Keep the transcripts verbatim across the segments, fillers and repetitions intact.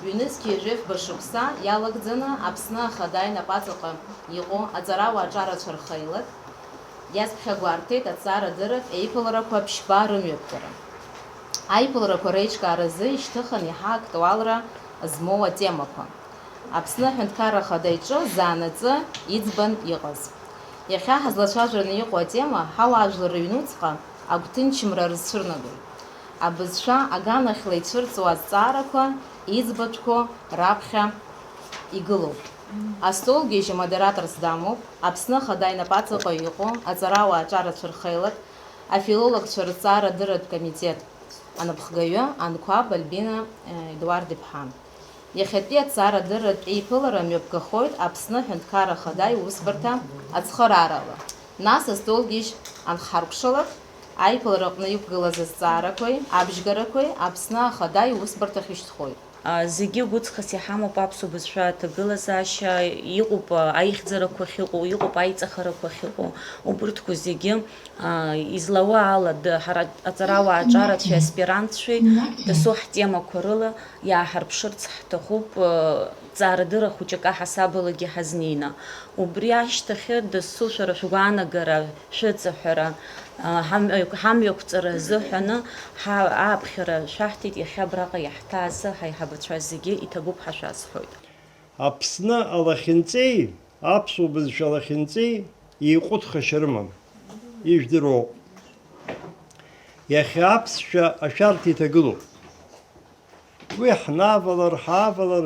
Ҩнызқьи жәафба шықәса иалагӡаны Аԥсны Ахада инапаҵаҟа иҟоу аҵарауаа аҿарацәа рхеилак иацԥхьагәарҭеит аҭҵаарадырратә еиԥыларақәа ԥшьба рымҩаԥгара. Аиԥыларақәа реиҿкааразы ишьҭыхын иаҳа актуалра змоу атемақәа. Аԥсны Аҳәынҭқарра Ахада иҿы заанаҵы иӡбан иҟаз. Иахьа ҳазлацәажәараны иҟоу атема ҳауаажәлар рыҩнуҵҟа агәҭынчымра рызцәырнагоит. Абызшәа аганахьла ицәырҵуа азҵаарақәа иӡбатәқәоу раԥхьа игылоуп. Астолгьежь амодераторс дамоуп Аԥсны Ахада инапаҵаҟа иҟоу аҵарауаа аҿарацәа рхеилак, афилологцәа рызҵаарадырратә комитет анапхгаҩы Анқәаб Альбина, э, Едуард-иԥҳа. Иахьатәи аҭҵаарадырратә еиԥылара мҩаԥгахоит Аԥсны Аҳәынҭқарра Ахада иусбарҭа ацхыраарала. Нас астолгьежь анхҳаркәшалак, аиԥылара аҟны иқәгылаз азҵаарақәеи абжьгарақәеи Аԥсны Ахада иусбарҭахь ишьҭхоит. А, зегьы гәыҵхас иҳамоуп аԥсуа бызшәа аҭагылазаашьа, иҟоуп, а, аихьӡарақәа ахьыҟоу, иҟоуп аиҵахарақәа ахьыҟоу, убырҭқәа зегьы, а, излауа ала, д-, ҳара аҵарауаа аҿарацәеи аспирантцәеи дасу ҳтемақәа рыла иааҳарԥшырц ҳҭахуп, а, ҵаарадырра хәыҷык аҳасабалагьы ҳазнеины. Убри ашьҭахьы дасу шәара шәгәаанагара, шәыҵаҳәара, а, ҳамҩа-, ҳамҩақәҵара азыҳәаны ҳа-, ааԥхьара шәаҳҭеит иахьа абраҟа иаҳҭааз ҳаиҳабацәа зегьы иҭабуп ҳәа шәасҳәоит. Аԥсны алахьынҵеи, аԥсуа бызшәа алахьынҵеи еиҟәыҭхашьа рымам, ижәдыруоуп. Иахьа аԥсшәа ашәарҭа иҭагылоуп. Уи ҳнавалар, ҳаавалар,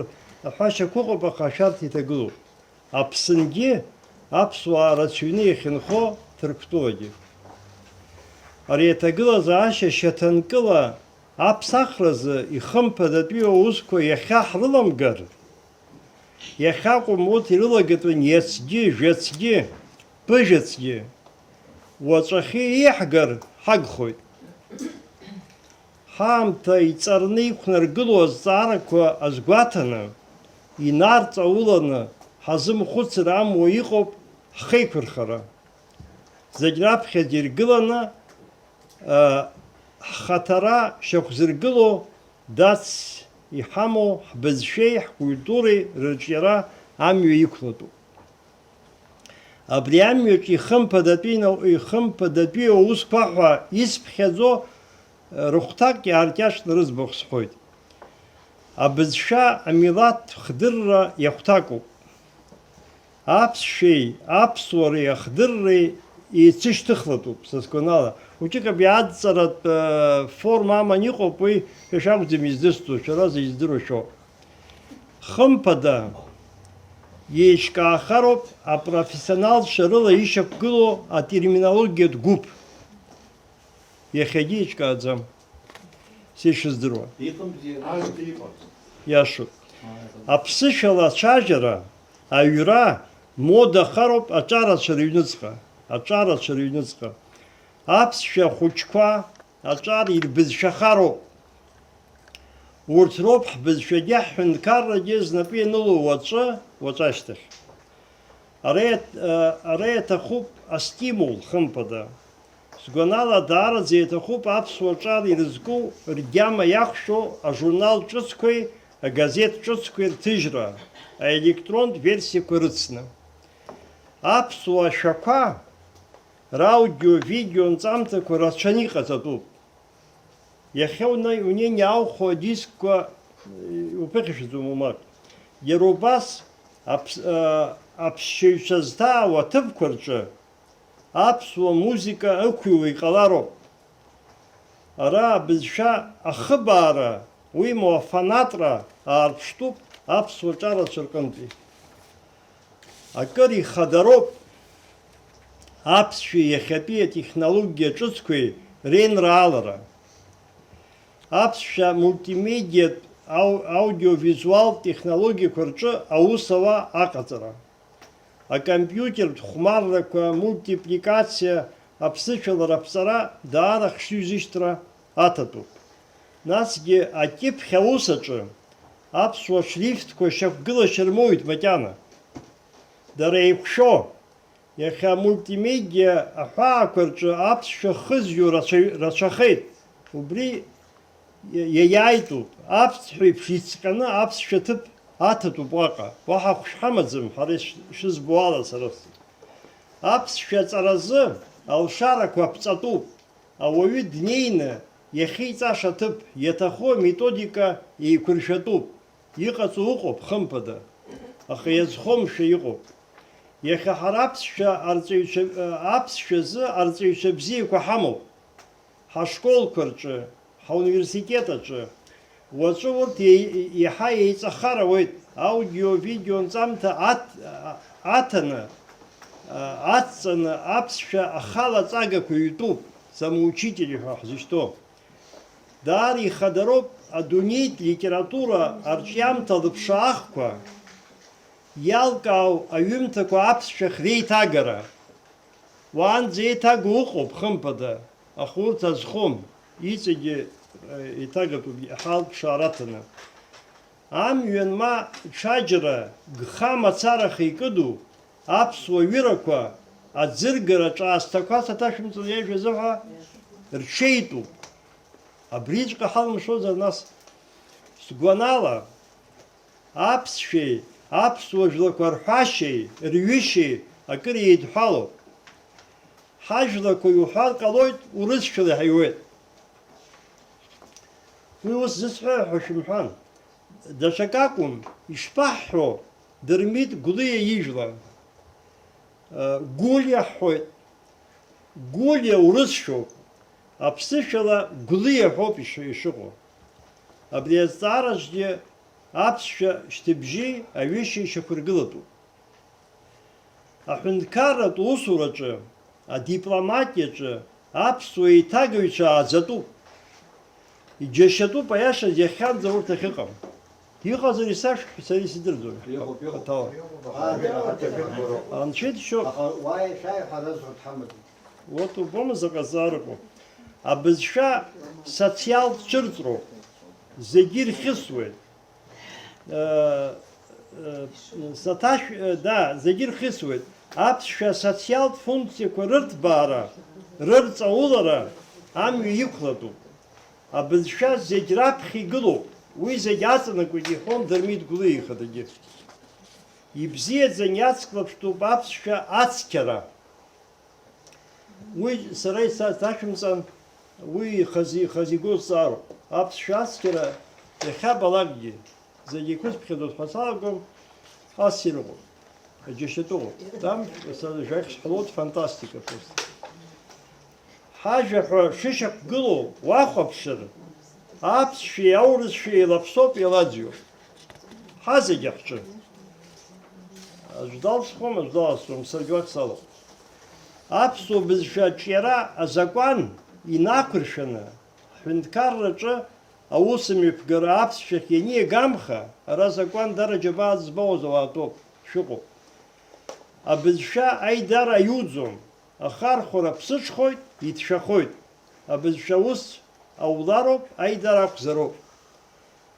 аҳәашьақәа ыҟоуп, аха ашәарҭа иҭагылоуп. Аԥсынгьы аԥсуаа рацәаҩны иахьынхо Ҭырқәтәылагьы. Ари аҭагылазаашьа шьаҭанкыла аԥсахразы ихымԥадатәиу аусқәа иахьа ҳрыламгар, иахьакәым урҭ ирылагатәын иацгьы, жәацгьы, ԥыжәацгьы, уаҵәахьы иеиҳгар ҳагхоит. Ҳаамҭа иҵарны иқәнаргылоу азҵаарақәа азгәаҭаны, инарҵауланы ҳазымхәыцыр амуа иҟоуп ҳхеиқәырхара. Зегь раԥхьаӡа иргыланы, а, ҳхаҭара шьақәзыргыло, дац иҳамоу ҳбызшәеи ҳкультуреи рырҿиара амҩа иқәлатәуп. Абри амҩаҿ ихымԥадатәи нау-, ихымԥадатәи аусқәа ҳәа исԥхьаӡо, э, рыхәҭак иааркьаҿны рыӡбахә сҳәоит. Абызшәа амилаҭ хдырра иахәҭакуп. Аԥсшәеи аԥсуареи ахдырреи еицышьҭыхлатәуп, са сгәанала. Хәыҷык абри адҵаратә, э, форма аман иҟоуп, уи шәа шәакәӡам издысӡо, шәара зегь здыруа шәоуп. Хымԥада, иеиҿкаахароуп апрофессионалцәа рыла ишьақәгылоу атерминологиатә гәыԥ. Иахьагьы еиҿкааӡам, са ишыздыруа. Иҟам бзиа, аӡәгьы иҟам. Иашоуп. Аԥсышәала ацәажәара, аҩра, модахароуп аҿарацәа рыҩныҵҟа, аҿарацәа рыҩныҵҟа. Аԥсшәа хәыҷқәа аҿар ирбызшәахароуп. Урҭ роуп ҳбызшәагьы ҳҳәынҭқаррагьы знапы ианылоу уаҵәы, уаҵәашьҭахь. Ара иаҭ-, ара иаҭахуп астимул, хымԥада. Сгәанала, даараӡа иаҭахуп аԥсуа ҿар ирызку ргьама иахәшәу ажурнал ҿыцқәеи агазеҭ ҿыцқәеи рҭыжьра, аелектронтә версиақәа рыцны. Аԥсуа ашәақәа раудио-видео нҵамҭақәа рацәаны иҟаҵатәуп. Иахьа уна-, унеины иаухәо адискқәа, э, уԥыхьашәаӡом уамак. Иара убас аԥс-, а, аԥсшьаҩцәа зҭаау аҭыԥқәа рҿы аԥсуа музыка ықәыҩуа иҟалароуп. Ара абызшәа ахыбаара, уимоу афанатра аарԥштәуп аԥсуа ҿарацәа рҟынтәи. Акыр ихадароуп аԥсшәеи иахьатәи атехнологиа ҿыцқәеи реинраалара. Аԥсшәа мультимедиатә ау-, аудиовизуалтә технологиақәа рҿы аус ауа аҟаҵара. Акомпиутертә хәмаррақәа, мультипликациа, аԥсышәала раԥҵара даара хшыҩзышьҭра аҭатәуп. Насгьы акьыԥхь аус аҿы аԥсуа шрифтқәа шьақәгылашьа рмоуит макьана. Дара еиқәшәо, иахьа амультимедиа аҳәаақәа рҿы аԥсшәа хызҩо рацәаҩ-, рацәахеит. Убри иа-, иаиааитәуп, аԥсҭҳәа еиԥш иҵҟьаны аԥсшәа ҭыԥ аҭатәуп уаҟа. Уаҳа ахә шҳамаӡам, ҳара иш-, ишызбо ала сара. Аԥсшәа аҵаразы алшарақәа ԥҵатәуп. Ауаҩы днеины иахьиҵаша аҭыԥ иаҭаху аметодика еиқәыршәатәуп. Иҟаҵоу ыҟоуп, хымԥада. Аха иазхомшәа иҟоуп. Иахьа ҳара аԥсшәа арҵаҩцәа, аԥсшәа азы арҵаҩцәа бзиақәа ҳамоуп. Ҳашколқәа рҿы, ҳауниверситет аҿы. Уаҵәы урҭ еи-, еиҳа еиҵахар ауеит, аудио-видео нҵамҭа аҭ-, аҭаны, а, аҵҵаны аԥсшәа ахалаҵагақәа ҩтәуп, самоучители ҳәа ҳзышьҭоу. Даара ихадароуп адунеитә литература арҿиамҭа лыԥшаахқәа иалкаау аҩымҭақәа аԥсшәахь реиҭагара. Уаанӡа еиҭагоу ыҟоуп, хымԥада, аха урҭ азхом, иҵегьы, э, еиҭагатәуп иаҳа алԥшаара аҭаны. Амҩан ма ҽаџьара гха мацараха икыду аԥсуа ҩырақәа аӡыргараҿ аасҭақәа саҭашәымҵан иажәа азыҳәа рҽеитәуп. Абриҵәҟьа ҳалымшозар нас? Сгәанала, аԥсшәеи аԥсуа жәлақәа рҳәашьеи рҩышьеи акыр еидҳәалоуп. Ҳажәлақәа иуҳәар ҟалоит, урысшәала иҳаиуеит. Уи ус зысҳәа ҳәа шәымҳәан. Даҽак акәым, ишԥаҳҳәо, Дырмит Гәлиа ижәла? Гәлиа ҳҳәоит. Гәлиа урысшәоуп. Аԥсышәала Гәлиа ҳәоуп иш-, ишыҟоу. Абри азҵаараҿгьы аԥсшәа шьҭыбжьи аҩышьеи шьақәыргылатәуп. Аҳәынҭқарратә усураҿы, адипломатиаҿы аԥсуа еиҭагаҩцәа ааӡатәуп. Иџьашьатәуп, аиашаз, иахьанӡа урҭ ахьыҟам. Иҟазар исашәҳәа, сара исыздырӡом. Иҟоуп, иҟоуп. Аҭауа. Анцәа дшьоуп. Аха уааи шәааи ҳәа разҳәо дҳамаӡам. Урҭ убома заҟа зҵаарақәоу? Абызшәа социалтә цәырҵроуп. Зегьы ирхьысуеит. Э, э, саҭашә-, э, да, зегьы ирхьысуеит. Аԥсшәа асоциалтә функциақәа рырҭбаара, рырҵаулара амҩа иқәлатәуп. Абызшәа зегь раԥхьа игылоуп. Уи зегь аҵанакуеит, иҳәон Дырмит Гәлиа ихаҭагьы. Ибзиаӡаны иацклаԥштәуп аԥсшәа ацқьара. Уи сара исаҭашәымҵан, уи ихазы, ихазы игоз ҵаароуп. Аԥсшәа ацқьара иахьабалакгьы, зегьы иқәысԥхьаӡоит ҳәа салагом, ас ирыҟоуп. Аџьашьатәы ыҟоуп. Там, са-, жәахь сҳәалоит, фантастика просто. Ҳажәа ҳәа шышьақәгылоу уахәаԥшыр, аԥсшәеи аурысшәеи еилаԥсоуп, еилаӡҩоуп. Ҳазегьы ҳҿы. Аӡә далҵхом, аӡә даласҵом, саргьы уахь салоуп. Аԥсуа бызшәа аҿиара азакәан инақәыршәаны, ҳҳәынҭқарраҿы аусмҩаԥгара аԥсшәахь ианиагамха, ара азакәан дара џьабаа змоуаз ауаа тәоуп, шәыҟоуп. Абызшәа аидара аиуӡом, ахархәара ԥсыҽхоит, иҭшәахоит. Абызшәа ус аулароуп, аидара ақәзароуп.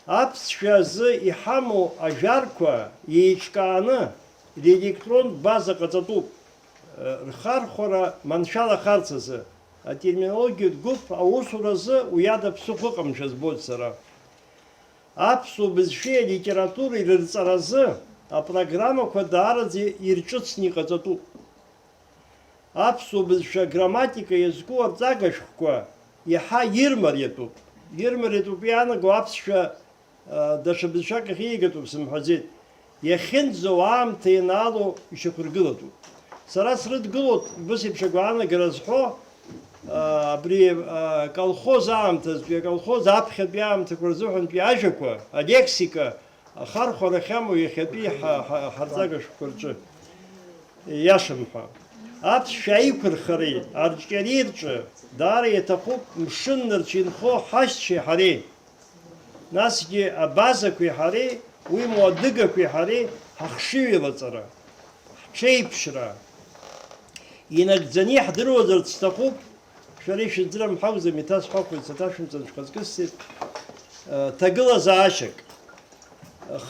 Аԥсшәа азы иҳамоу ажәарқәа еиҿкааны, релектронтә база ҟаҵатәуп, рхархәара маншәалахарц азы. Атерминологиатә гәыԥ аусуразы уи ада ԥсыхәа ыҟамшәа збоит сара. Аԥсуа бызшәеи алитературеи рырҵаразы апрограммақәа даараӡа ирҿыцны иҟаҵатәуп. Аԥсуа бызшәа аграмматика иазку арҵага шәҟәқәа иаҳа ирмариатәуп. Ирмариатәуп иаанаго аԥсшәа, а, даҽа бызшәак ахь еигатәуп сымҳәаӡеит. Иахьынӡоу аамҭа ианаало ишьақәыргылатәуп. Сара срыдгылоит, убыс еиԥш агәаанагара зҳәо, а, абри, а, аколхоз аамҭазтәи, аколхоз аԥхьатәи аамҭақәа рзыҳәантәи ажәақәа, алексика, ахархәара ахьамоу иахьатәи ҳа-, ҳа-, ҳарҵага шәҟәқәа рҿы, иашам ҳәа. Аԥсшәа аиқәырхареи арҿиареи рҿы даара иаҭахуп мшыннырцә инхо ҳашьцәеи ҳареи. Насгьы абазақәеи ҳареи, уимоу адыгақәеи ҳареи ҳахшыҩ еилаҵара, ҳҽеиԥшра. Инагӡаны иаҳдыруазарц сҭахуп, шәара ишәыздырам ҳәа акәӡам, иҭасҳәақәоит, саҭашәымҵан шәхаҵкы ссеит. Ҭагылазаашьак,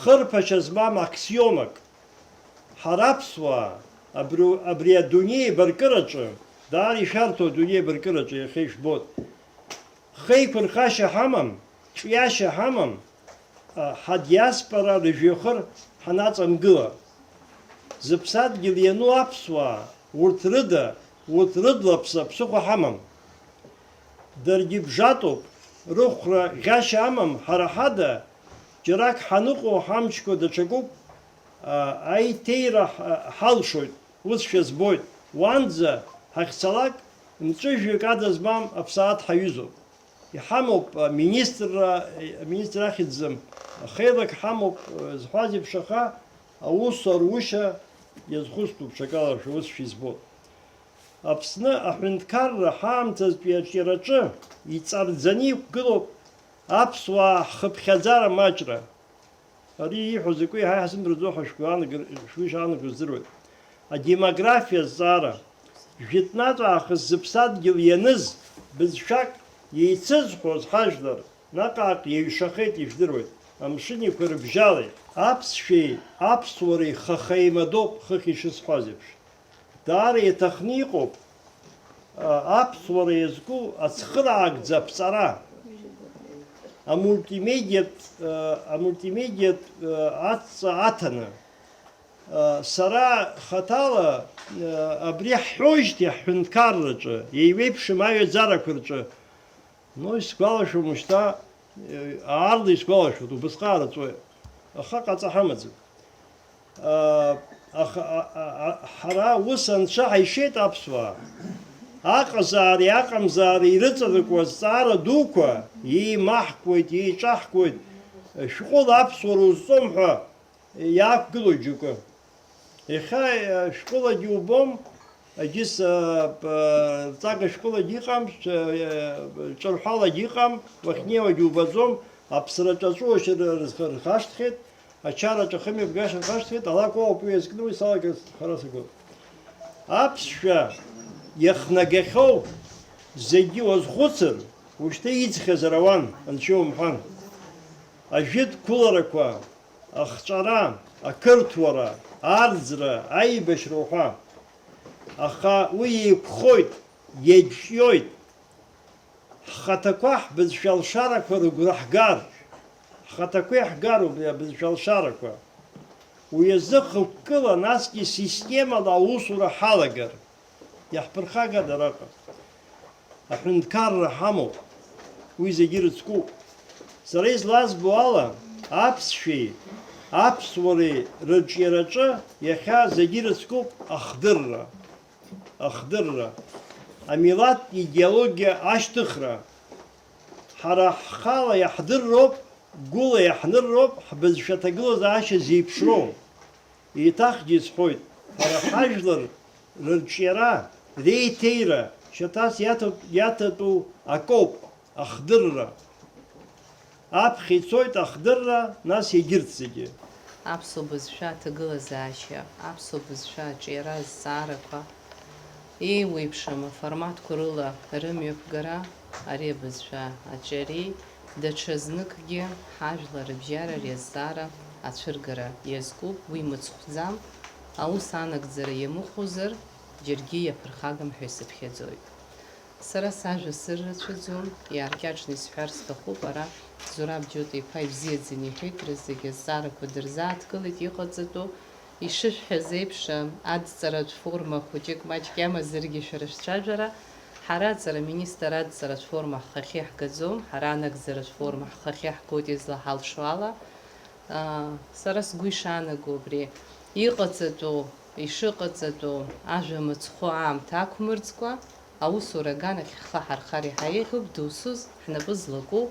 хырԥашьа змам аксиомак, ҳара аԥсуаа, абри, абри адунеи еибаркыраҿы, даара ишәарҭоу адунеи еибаркыраҿы иахьа ишәбоит. Хеиқәырхашьа ҳамам, ҿиашьа ҳамам, ҳадиаспора рыжәҩахыр ҳанаҵамгыла. Зыԥсадгьыл иану аԥсуаа, урҭ рыда, урҭ рыдлаԥса ԥсыхәа ҳамам. Даргьы бжатоуп, рыхәра ӷьашьа амам, ҳара ҳада, џьарак ҳаныҟоу ҳамчқәа даҽакуп, аиҭеира ҳалшоит, усшәа збоит, уанӡа ҳахьцалак, мҵәыжәҩык ада змам аԥсаат ҳаҩызоуп. Иҳамоуп аминистрра, аминистр ахьӡ зым, ахеилак ҳамоуп, зҳәаз еиԥш, аха аус арушьа иазхәыцтәуп, ҽакала шәа ус шәизбоит. Аԥсны аҳәынҭқарра ҳаамҭазтәи аҿиараҿы иҵарӡаны иқәгылоуп аԥсуаа ҳхыԥхьаӡара маҷра. Ари ииҳәо закәи ҳа иаҳзымдырӡо ҳәа шәгәы аанагар-, шәгәы ишаанагоз здыруеит. Адемографиа азҵаара. Жәытәнатә аахыс зыԥсадгьыл ианыз, бызшәак еицызҳәоз ҳажәлар, наҟ-ааҟ еиҩшахеит, ижәдыруеит, амшын еиқәа рыбжьалеит. Аԥсшәеи аԥсуареи хаха еимадоуп, хыхь ишысҳәаз еиԥш. Даара иаҭахны иҟоуп, а, аԥсуара иазку ацхыраагӡа аԥҵара, амультимедиатә, а, амультимедиатә, а, адҵа аҭаны, а, сара хаҭала, а, абри ҳҳәоижьҭеи ҳҳәынҭқарраҿы, еиуеиԥшым аҩаӡарақәа рҿы, Ну, исгәалашәом шьҭа, э, аарла исгәалашәоит, убысҟак рацәоуп, аха ҟаҵа ҳамаӡам. А, аха, а, а, а, ҳара ус анцәа ҳаишеит аԥсуаа. Аҟазаареи аҟамзаареи ирыҵанакуа азҵаара дуқәа, иеимаҳкуеит, иеиҿаҳкуеит, шәҟәыла аԥсуара узҵом ҳәа иаақәгылоит џьоукы. Иахьа, э, шәҟәылагьы убом, егьыс, э, п-, ҵага шәҟәылагьы ыҟам, ш-, э, ҿырҳәалагьы ыҟам, уахьнеиуагьы убаӡом, аԥсраҿы аҵәуашьа ры-, рхы-, рхашҭхьеит, ачараҿы ахымҩаԥгашьа рхашҭхьеит, алакә ауп уи иазкны уи салагар хара сагоит. Аԥсшәа иахнагахьоу зегьы уазхәыцыр, ушьҭа иӡхьазар ауан, анцәа иумҳәан. Ажәытә қәыларақәа, ахҵәара, ақырҭуара, арӡра, аибашьра уҳәа. Аха уи еиқәхоит, иаҿиоит. Ҳхаҭақәа ҳбызшәа алшарақәа рыгәра ҳгар, ҳхаҭақәа иаҳгароуп абызшәа алшарақәа. Уи азы хықәкыла, насгьы системала аусура ҳалагар. Иаҳԥырхагада араҟа? Аҳәынҭқарра ҳамоуп, уи зегьы ирыцкуп. Сара излазбо ала, аԥсшәеи аԥсуареи рырҿиараҿы иахьа зегьы ирыцкуп ахдырра, ахдырра, амилаҭтә идеологиа ашьҭыхра. Ҳара ҳхала иаҳдырроуп, гәыла иаҳнырроуп, ҳбызшәа аҭагылазаашьа зеиԥшроу. Еиҭахгьы исҳәоит, ҳара ҳажәлар рырҿиара, реиҭеира шьаҭас иаҭатә-, иаҭатәу акоуп, ахдырра. Аԥхьа ицоит ахдырра, нас егьырҭ зегьы. Аԥсуа бызшәа аҭагылазаашьа, аԥсуа бызшәа аҿиара азҵаарақәа, еиуеиԥшым аформатқәа рыла рымҩаԥгара, ари абызшәа аҿиареи даҽазныкгьы ҳажәлар рыбжьара ари азҵаара ацәыргара иазкуп, уи мыцхәӡам, аус анагӡара иамыхәозар, џьаргьы иаԥырхагам ҳәа исыԥхьаӡоит. Сара сажәа сыррацәаӡом, иааркьаҿны исҳәар сҭахуп, ара Зураб Џьота-иԥа ибзиаӡаны иҳәеит, рызегьы азҵаарақәа дырзааҭгылеит, иҟаҵатәу, ишышәҳәаз еиԥш, адҵаратә форма хәыҷык маҷк иамазаргьы шәара шәцәажәара, ҳара аҵара министр адҵаратә форма ҳхахьы иаҳгаӡом, ҳара анагӡаратә форма ҳхахьы иаҳгоит излаҳалшо ала. Аа, сара сгәы ишаанаго убри, иҟаҵатәу, ишыҟаҵатәу ажәа мыцхәы аамҭа ақәмырӡкәа, аусура аганахь ҳхы ҳархар иаҳа еиӷьуп, досуз ҳнапы злаку,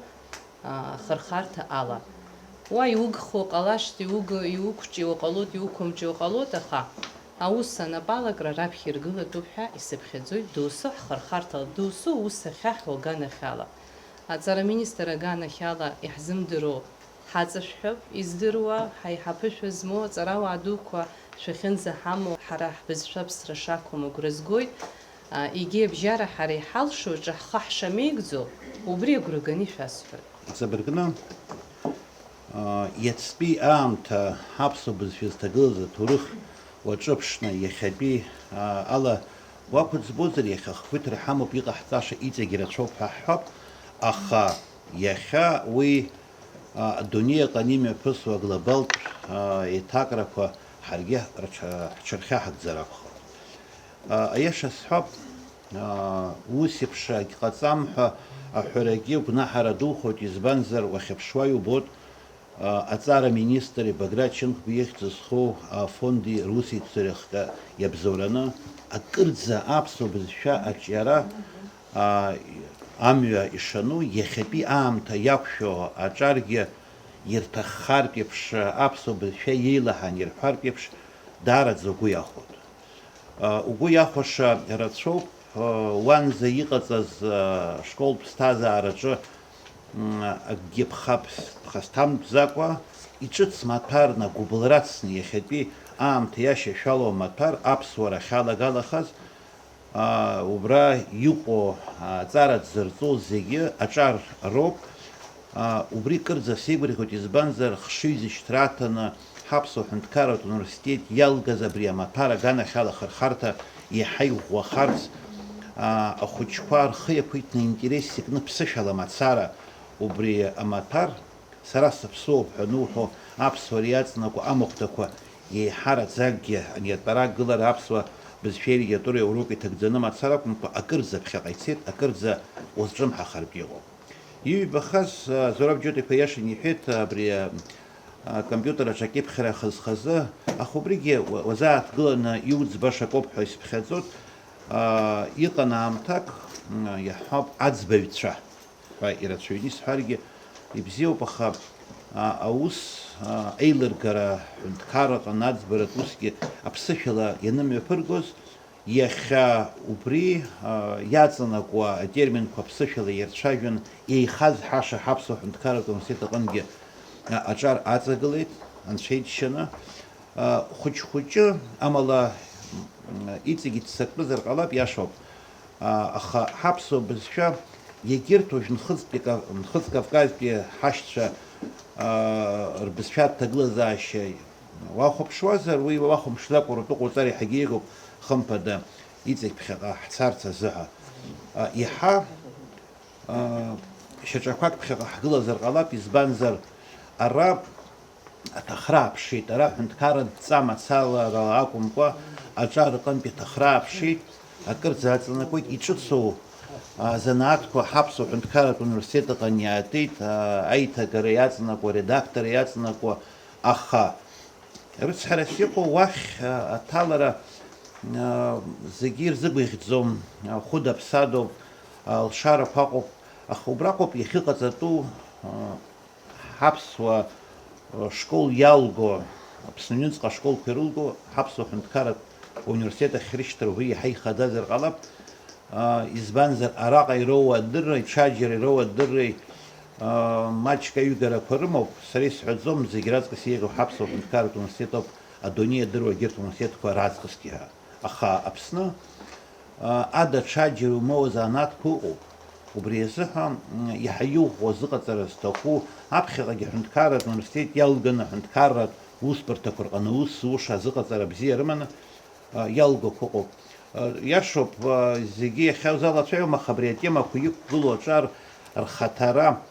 аа, ахырхарҭа ала. Уа иугхо ҟалашт, иуг-, иуқәҿиуа ҟалоит, иуқәымҿиуа ҟалоит, аха аус анапалакра раԥхьа иргылатәуп ҳәа исыԥхьаӡоит, досу ҳхырхарҭала, досу аус ахьаҳәо аганахьала. Аҵара министр аганахьала иаҳзымдыруа ҳаҵашәҳәап, издыруа, ҳаиҳа ԥышәа змоу аҵарауаа дуқәа шәахьынӡаҳамоу, ҳара ҳбызшәа ԥсра шақәым агәра згоит, а, егьи абжьара ҳара иҳалшо аҿы ҳхы ҳшамеигӡо, убри агәра ганы ишәасҳәоит. Ҵабыргны, а, иацтәи аамҭа ҳаԥсуа бызшәа зҭагылаз аҭоурых уаҿыԥшны, иахьатәи, а, ала уақәыӡбозар, иахьа ахақәиҭра ҳамоуп, иҟаҳҵаша иҵегь рацәоуп ҳәа ҳҳәап, аха Иахьа уи, а, адунеи аҟны имҩаԥысуа аглобалтә, а, еиҭакрақәа ҳаргьы рҽа-, ҳҽырхьаҳәагӡар акәхап. А, аиаша сҳәап, а, ус еиԥш акгьы ҟаҵам ҳәа аҳәарагьы гәнаҳара духоит, избанзар, уахьыԥшуа иубоит, а, аҵара министр Баграт Чынхба ихьӡ зхоу афонди русеицуреи ахҟьа иабзоураны акырӡа аԥсуа бызшәа аҿиара, а, амҩа ишану, иахьатәи аамҭа иақәшәо аҿаргьы ирҭаххартә еиԥш, аԥсуа бызшәа иеилаҳан ирҳәартә еиԥш, даараӡа угәы иахәоит. А, угәы иахәаша рацәоуп, а, уанӡа иҟаҵаз, а, школтә ԥсҭазаараҿы, м, акгьы ԥхаԥс-, ԥхасҭамтәӡакәа, иҿыц маҭәар нагәыбылрацны иахьатәи аамҭа иашьашәалоу амаҭәар аԥсуара ахьалагалахаз, а, убра иҟоу, а, аҵара дзырҵоу зегьы аҿар роуп. А, убри кырӡа сеигәырӷьоит, избанзар, хшыҩзышьҭра аҭаны ҳаԥсуа ҳәынҭқарратә университет иалгаз абри амаҭәар аганахьала ахырхарҭа еиҳа иӷәӷәахарц, а, ахәыҷқәа рхы иақәиҭны интересс икны ԥсышәала мацара убри амаҭәар, сара сыԥсуоуп ҳәа ануҳәо, аԥсуара иаҵанакуа амахәҭақәа еиҳараӡакгьы ани атәара агылара аԥсуа бызшәеи алитературеи аурок иҭагӡаны мацара акәымкәа, акырӡа ԥхьаҟа ицеит, акырӡа узҿлымҳахартә иҟоуп. Иҩбахаз, а, Зураб Џьоҭ-иԥа иашан иҳәеит, абри, а, а, компиутер аҿы акьыԥхьра хаз-хазы, аха убригьы уа-, уазааҭгыланы иуӡбаша акоуп ҳәа исыԥхьаӡоит. А, иҟан аамҭак, м, иаҳҳәап, аӡбаҩцәа ҳәа ирацәаҩны исҳәаргьы ибзиоуп, аха, а, аус, а, еилыргара ҳәынҭқарраҟны аӡбаратә усгьы аԥсышәала ианымҩаԥыргоз, иахьа убри, а, иаҵанакуа атерминқәа аԥсышәала ирцәажәан еихазҳаша ҳаԥсуа ҳәынҭқарратә университет аҟынгьы, а, аҿар аҵагылеит, анцәа иџьшьаны. А, хәыҷ-хәыҷы, амала, м, иҵегь иццакнызар ҟалап, иашоуп. А, аха ҳаԥсуа бызшәа егьырҭ уажә нхыҵтәи ка-, нхыҵ Кавказтәи ҳашьцәа, а, рбызшәа аҭагылазаашьа уахәаԥшуазар, уи уахәамԥшӡакәа ртәы ҟоуҵар иаҳагьы еиӷьуп, хымԥада, иҵегь ԥхьаҟа ҳцарц азыҳәа. А, иаҳа, а, шьаҿақәак ԥхьаҟа ҳгылазар ҟалап, избанзар, ара аҭахра ааԥшит, ара ҳәынҭқарратә дҵа мацарала акәымкәа, аҿар рҟынтәи аҭахра ааԥшит, акырӡа аҵанакуеит, иҿыцу, а, занааҭқәа ҳаԥсуа ҳәынҭқарратә университет аҟны иаатит, а, аиҭагара иаҵанакуа, аредактор иаҵанакуа, аха рыцҳарас иҟоу уахь, а, аҭалара, а, зегьы ирзыгәаӷьӡом, а, хәыда-ԥсадоуп, а, лшарақәа ыҟоуп, аха убраҟоуп иахьыҟаҵатәу, а, ҳаԥсуа, а, школ иалго, Аԥсны аҩныҵҟа ашколқәа ирылго, ҳаԥсуа ҳәынҭқарратә университет ахь рышьҭра убри иаҳа ихадаазар ҟалап, а, избанзар, араҟа ироуа адырра, иҽаџьара ироуа адырреи, а, маҷк аҩгарақәа рымоуп, сара исҳәаӡом, зегь раҵкыс еиӷьу ҳаԥсуа ҳәынҭқарратә университет ауп, адунеи адыруа егьырҭ ауниверситетқәа раҵкысгьы ҳәа. Аха Аԥсны, а, ада ҽаџьара иумоуа занааҭқәа ыҟоуп. Убри азыҳәа, м, иаҳа иӷәӷәоу азыҟаҵара зҭаху, аԥхьаҟагьы аҳәынҭқарратә университет иалганы аҳәынҭқарратә усбарҭақәа рҟны аус зуша азыҟаҵара бзиа рыманы, а, иалгақәа ыҟоуп. А, иашоуп, а, зегьы иахьа узалацәажәом, аха абри атемақәа иқәгылоу аҿар рхаҭара,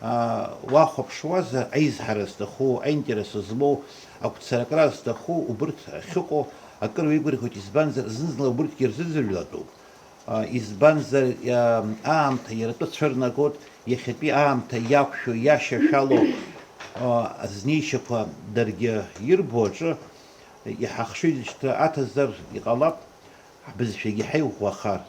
а, уахәаԥшуазар, аизҳара зҭаху, аинтерес змоу, агәцаракра зҭаху, убырҭ ахьыҟоу акыр уеигәырӷьоит, избанзар, зны-зынла убырҭгьы рзыӡырҩлатәуп. А, избанзар, а, аамҭа иара атәы цәырнагоит, иахьатәи аамҭа иақәшәо, иашьашәало, а, азнеишьақәа даргьы ирбо аҿы иаҳа ахшыҩзышьҭра аҭазар иҟалап, ҳбызшәагьы иаҳа иӷәӷәахар.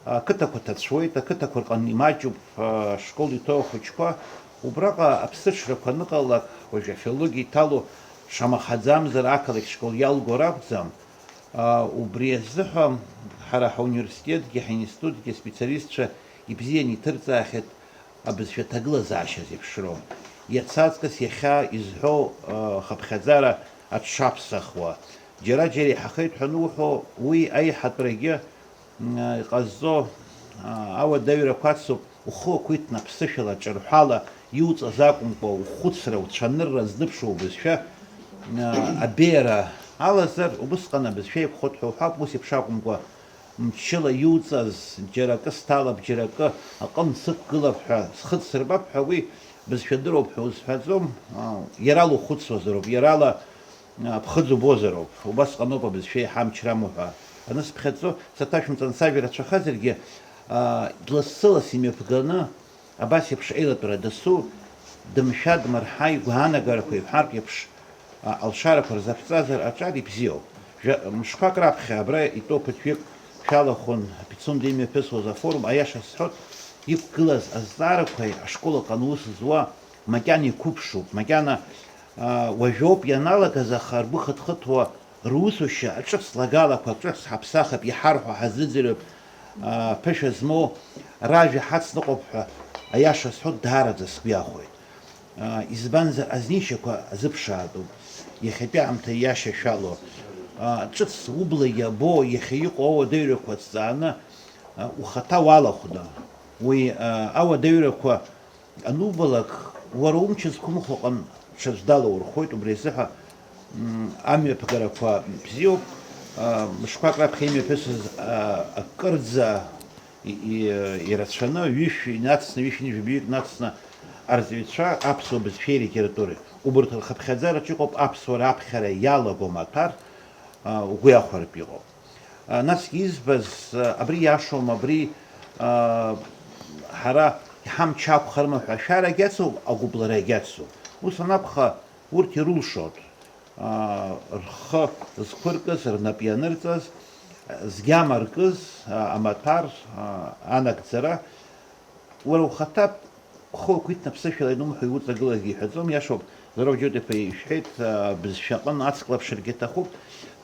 Ақыҭақәа ҭацәуеит, ақыҭақәа рҟны имаҷуп, а, ашкол иҭоу ахәыҷқәа. Убраҟа аԥсыҽрақәа аныҟалалак, уажә афилологиа иҭало, шамахаӡамзар ақалақь школ иалго ракәӡам. А, убри азыҳәа ҳара ҳауниверситетгьы, ҳаинститутгьы аспециалистцәа ибзианы иҭырҵаахьеит абызшәа ҭагылазаашьа зеиԥшроу. Иацы аҵкыс иахьа изҳәоу, а, хыԥхьаӡара аҽшаԥсахуа. Џьара-џьара иҳахеит ҳәа ануҳәо, уи аиҳатәрагьы, м, иҟазҵо, а, ауадаҩрақәа ацуп. Ухы уақәиҭны аԥсышәала, ҿырҳәала иуҵаз акәымкәа, ухәыцра, уцәанырра зныԥшуа убызшәа, а, абеиара алазар, убысҟан абызшәа еиқәхоит ҳәа уҳәап, ус еиԥш акәымкәа, Мчыла иуҵаз, џьара акы сҭалап, џьара акы аҟын сықәгылап ҳәа, схы дсырбап ҳәа, уи бызшәа дыроуп ҳәа узҳәаӡом, а, иарала ухәыцуазароуп, иарала, а, ԥхыӡ убозароуп, убасҟаноуп абызшәа еиҳа амчра амоу ҳәа анысԥхьаӡо, саҭашәымҵан сажәа рацәахазаргьы, а, длассы-ласс имҩаԥганы, абас еиԥш еилатәара дасу, дымшәа-дмырҳа игәаанагарақәа иҳәартә еиԥш, а, алшарақәа рзаԥҵазар аҿар ибзиоуп. Жәа-, мшқәак раԥхьа абра итәоу ԥыҭҩык шәалахәын Пицунда имҩаԥысуаз афорум, аиаша сҳәот, иқәгылаз азҵаарақәеи ашкол аҟны аус зуа макьана иқәыԥшуп, макьана, а, уажәоуп ианалагаз, аха ргәы хыҭхыҭуа русушьа аҿыц лагалақәа, ҿыц ҳаԥсахып, иҳарҳәо ҳазыӡырҩып, а, ԥышәа змоу ражәа ҳацныҟәап ҳәа, аиаша сҳәот, даараӡа сгәы иахәоит. А, избанзар, азнеишьақәа азыԥшаатәуп, иахьатәи аамҭа иашьашәало. А, ҿыц убла иабо, иахьа иҟоу ауадаҩрақәа ҭҵааны, а, ухаҭа уалахәны. Уи, а, ауадаҩрақәа анубалак, уара умч зқәымхо аҟын ҽаӡә далаурхоит, убри азыҳәа, м, амҩаԥгарақәа бзиоуп. А, мышқәак раԥхьа имҩаԥысыз, а, акырӡа и-, и-, ирацәаны, ҩышә инацны, ҩышәи жәабаҩык нацны арҵаҩцәа аԥсуа бызшәеи алитературеи. Убарҭ рхыԥхьаӡараҿы иҟоуп аԥсуара аԥхьара иалаго амаҭәар, а, угәы иахәартә иҟоуп. А, насгьы избаз, а, абри иашоума, абри, а, ҳара иҳамч акәхарыма ҳәа ашәарагь ацу, агәыбларагь ацу. Ус анакәха, урҭ ирылшоит. А, рхы зқәыркыз, рнап ианырҵаз, згьама ркыз, а, амаҭәар, а, анагӡара, уара ухаҭа ухы уқәиҭны аԥсышәала ианумҳәо иуҵагылазгьы иҳәаӡом, иашоуп, Зураб Џьоҭ-иԥа ишәҳәеит, а, бызшәа аҟны ацклаԥшыргьы аҭахуп.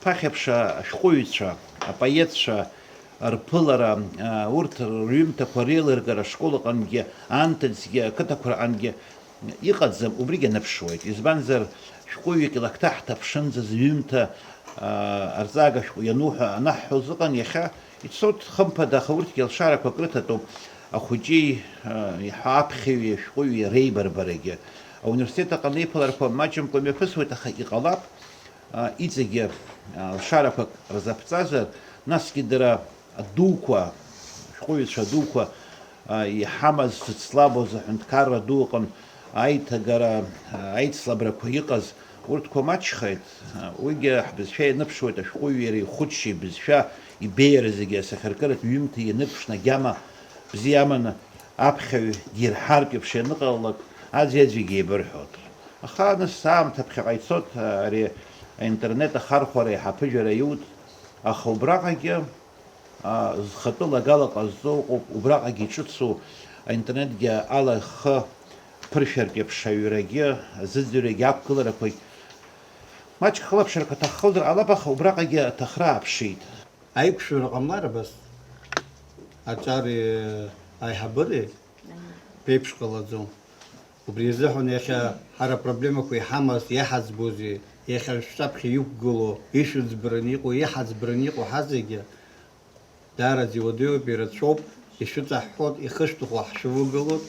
Ԥахьа ԥша ашәҟәыҩҩцәа, апоетцәа, рԥылара, а, урҭ рҩымҭақәа реилыргара ашкол аҟынгьы, анҭыҵгьы, ақыҭақәа рҟынгьы иҟаӡам, убригь аныԥшуеит. Избанзар, шәҟәыҩҩык илакҭа ҳҭаԥшынӡа зҩымҭа, а, арҵага шәҟәы иану ҳәа анаҳҳәоз ыҟан, иахьа ицоит, хымԥада, аха урҭгьы алшарақәак рыҭатәуп, ахәыҷи, а, иаҳа аԥхьаҩи ашәҟәыҩҩи реибарбарагьы. Ауниверситет аҟны иԥыларақәа маҷымкәа мҩаԥысуеит, аха иҟалап, а, иҵегьы, а, алшарақәак рзаԥҵазар, насгьы дара адуқәа, ашәҟәыҩҩцәа адуқәа, а, иҳамаз зыцлабоз аҳәынҭқарра ду ыҟан, аиҭагара, а, аицлабрақәа иҟаз, урҭқәа маҷхеит. А, уигьы ҳбызшәа ианыԥшуеит, ашәҟәыҩҩы иара ихәыҷшьа, ибызшәа, ибеиара зегьы асахьаркыратә ҩымҭа ианырԥшны агьама бзиа аманы аԥхьаҩ дирҳартә еиԥш ианыҟалалак, аӡәи-аӡәигьы еибырҳәоит. Аха нас аамҭа ԥхьаҟа ицоит, ари аинтернет ахархәара еиҳа аԥыжәара иуит, аха убраҟагьы, а, зхатәы лагала ҟазҵо ыҟоуп, убраҟагьы иҿыцу аинтернетгьы ала ихы ԥыршәартә еиԥш аҩрагьы, азыӡырҩрагьы, ақәгыларақәагь маҷк хылаԥшрақәа ҭаххозар ҟалап, аха убраҟагьы аҭахра ааԥшит. Аиқәшәара ҟамлар абас, аҿари аиҳабыри ԥеиԥш ҟалаӡом. Убри азыҳәан иахьа ҳара апроблемақәа иҳамаз, иаҳаӡбозеи, иахьа шәҿаԥхьа иқәгылоу, ишәыӡбараны иҟоу, иҳаӡбараны иҟоу ҳазегьы даараӡа иуадаҩуп, ирацәоуп, ишәыҵаҳҳәоит, ихышәҭаху ҳшәывагылоит,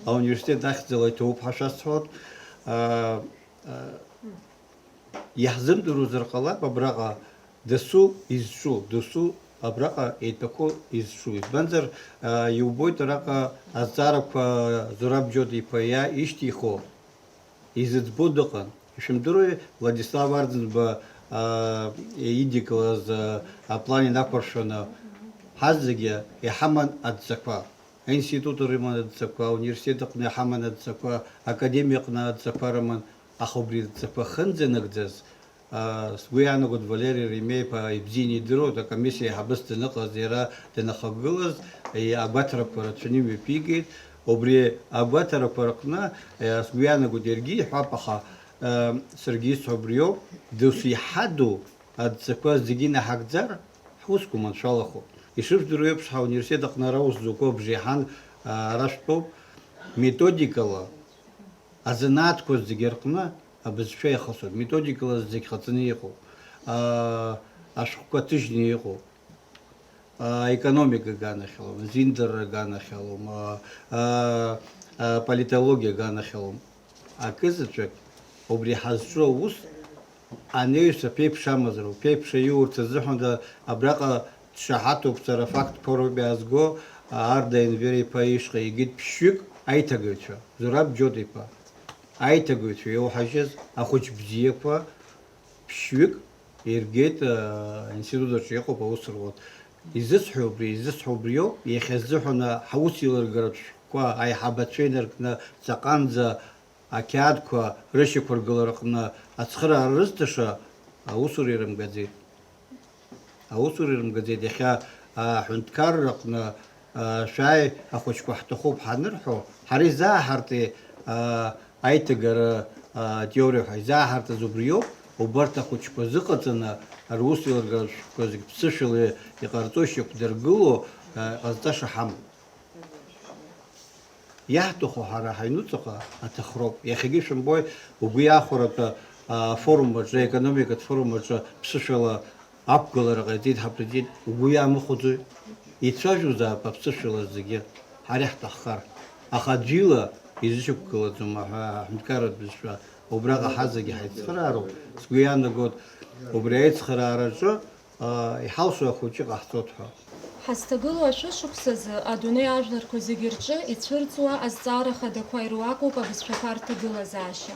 ауниверситет ахьӡала иҭоуп ҳәа шәасҳәоит. Аа, аа, Иаҳзымдыруазар ҟалап абраҟа дасу изҿу, дасу абраҟа еиҭахо изҿу. Избанзар, аа, иубоит араҟа азҵаарақәа Зураб Џьоҭ-иԥа иа ишьҭихуа, изыӡбо дыҟан. Ишәымдыруеи, Владислав Арӡынба, аа, идикылаз, аа, аплан инақәыршәаны ҳазегьы иҳаман адҵақәа. Аинститут рыман адҵақәа, ауниверситет аҟны иҳаман адҵақәа, академиа аҟны адҵақәа рыман, аха убри адҵақәа ахьынӡанагӡаз, аа, сгәы иаанагоит, Валери Ремеи-иԥа ибзианы идыруеит, акомиссиа аиҳабыс даныҟаз, иара данахагылаз, и-, агәаҭарақәа рацәаны имҩаԥигеит. Убри агәаҭарақәа рҟны, аа, сгәы иаанагоит, иаргьы иҳәап, аха, аа, саргьы исҳәо убриоуп, досу иҳаду адҵақәа зегьы наҳагӡар, ҳусқәа маншәалахоуп. Ишыжәдыруа еиԥш, ҳауниверситет аҟны ара ус зуқәоу бжеиҳан, аа, ара шәтәоуп. Методикала азанааҭқәа зегьы рҟны абызшәа иахысуеит. Методикала зегь ҟаҵаны иҟоуп. Аа, ашәҟәқәа ҭыжьны иҟоуп. Аа, економика аганахьалом, азиндарра аганахьалом, аа, аа, аа, политологиа аганахьалом. Акызаҵәык убри ҳазҿу аус анаҩс аԥеиԥш амазароуп, ԥеиԥш аиурц азыҳәан да-, абраҟа Сшаҳаҭуп сара, фактқәа роуп иаазго, Арда Енвер-иԥа ишҟа игеит ԥшьҩык аиҭагаҩцәа, Зураб Џьоҭ-иԥа, аиҭагаҩцәа иоуҳажьыз ахәыҷ бзиақәа ԥшьҩык иргеит, а, аинститут аҿы иҟоуп аус руан. Изысҳәо убри, изысҳәо убриоуп, иахьа ззыҳәан ҳаус еилыргаратә шәҟәқәа, аиҳабацәа инаркны, ҵаҟанӡа ақьаадқәа рышьақәыргылараҟны ацхыраара рызҭаша аусура ирымгаӡеит. Аусура ирымгаӡеит. Иахьа, а, аҳәынҭқарраҟны, а, шәааи, ахәыҷқәа ҳҭахуп ҳанырҳәо, ҳара изааҳарти, а, аиҭагара, а, теориа ҳәа изааҳартыз убриоуп, убарҭ ахәыҷқәа зыҟаҵаны, рус еилыргара шәҟәқәа зегь ԥсышәала иҟарҵо, ишьақәдыргыло, а, ҟазҵаша ҳамоуп. Иаҳҭаху ҳара ҳаҩнуҵаҟа аҭахроуп. Иахьагьы шәымбои, угәы иахәаратәы, а, афорум аҿы, аекономикатә форум аҿы ԥсышәала ақәгылара ҟаиҵеит ҳапрезидент, угәы иаамыхәаӡои? Ицәажәозаап аԥсышәала зегьы, ҳара иаҳҭаххар. Аха аӡәы ила изышьақәгылаӡом аҳәа-, аҳәынҭқарратә бызшәа, убраҟа ҳазегьы ҳаицхыраароуп. Сгәы иаанагоит, убри аицхыраараҿы, аа, иҳалшо ахәыҷы ҟаҳҵоит ҳәа. Ҳазҭагылоу ашәышықәсазы адунеи ажәларқәа зегьы рҿы ицәырҵуа азҵаара хадақәа ируакуп абызшәақәа рҭагылазаашьа.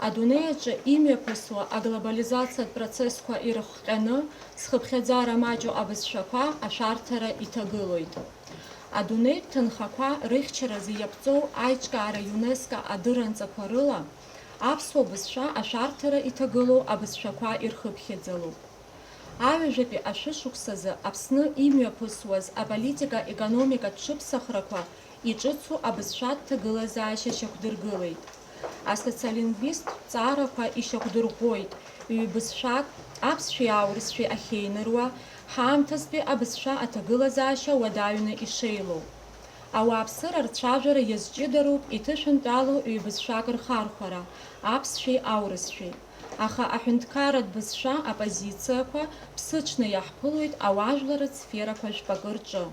Адунеи аҿы имҩаԥысуа аглобализациатә процессқәа ирыхҟьаны, зхыԥхьаӡара маҷу абызшәақәа ашәарҭара иҭагылоит. Адунеитә ҭынхақәа рыхьчаразы иаԥҵоу аиҿкаара ЮНЕСКО адырранҵақәа рыла, аԥсуа бызшәа ашәарҭара иҭагылоу абызшәақәа ирхыԥхьаӡалоуп. Аҩажәатәи ашәышықәсазы Аԥсны имҩаԥысуаз аполитика-економикатә ҽыԥсахрақәа иҿыцу абызшәатә ҭагылазаашьа шьақәдыргылеит. Асоциолингвисттә ҵаарақәа ишьақәдырӷәӷәоит ҩбызшәак, аԥсшәеи аурысшәеи ахьеиныруа, ҳаамҭазтәи абызшәа аҭагылазаашьа уадаҩны ишеилоу. Ауааԥсыра рцәажәара иазҷыдароуп иҭышәынтәалоу ҩбызшәак рхархәара, аԥсшәеи аурысшәеи. Аха аҳәынҭқарратә бызшәа апозициақәа ԥсыҽны иаҳԥылоит ауаажәларратә сферақәа жәпакы рҿы.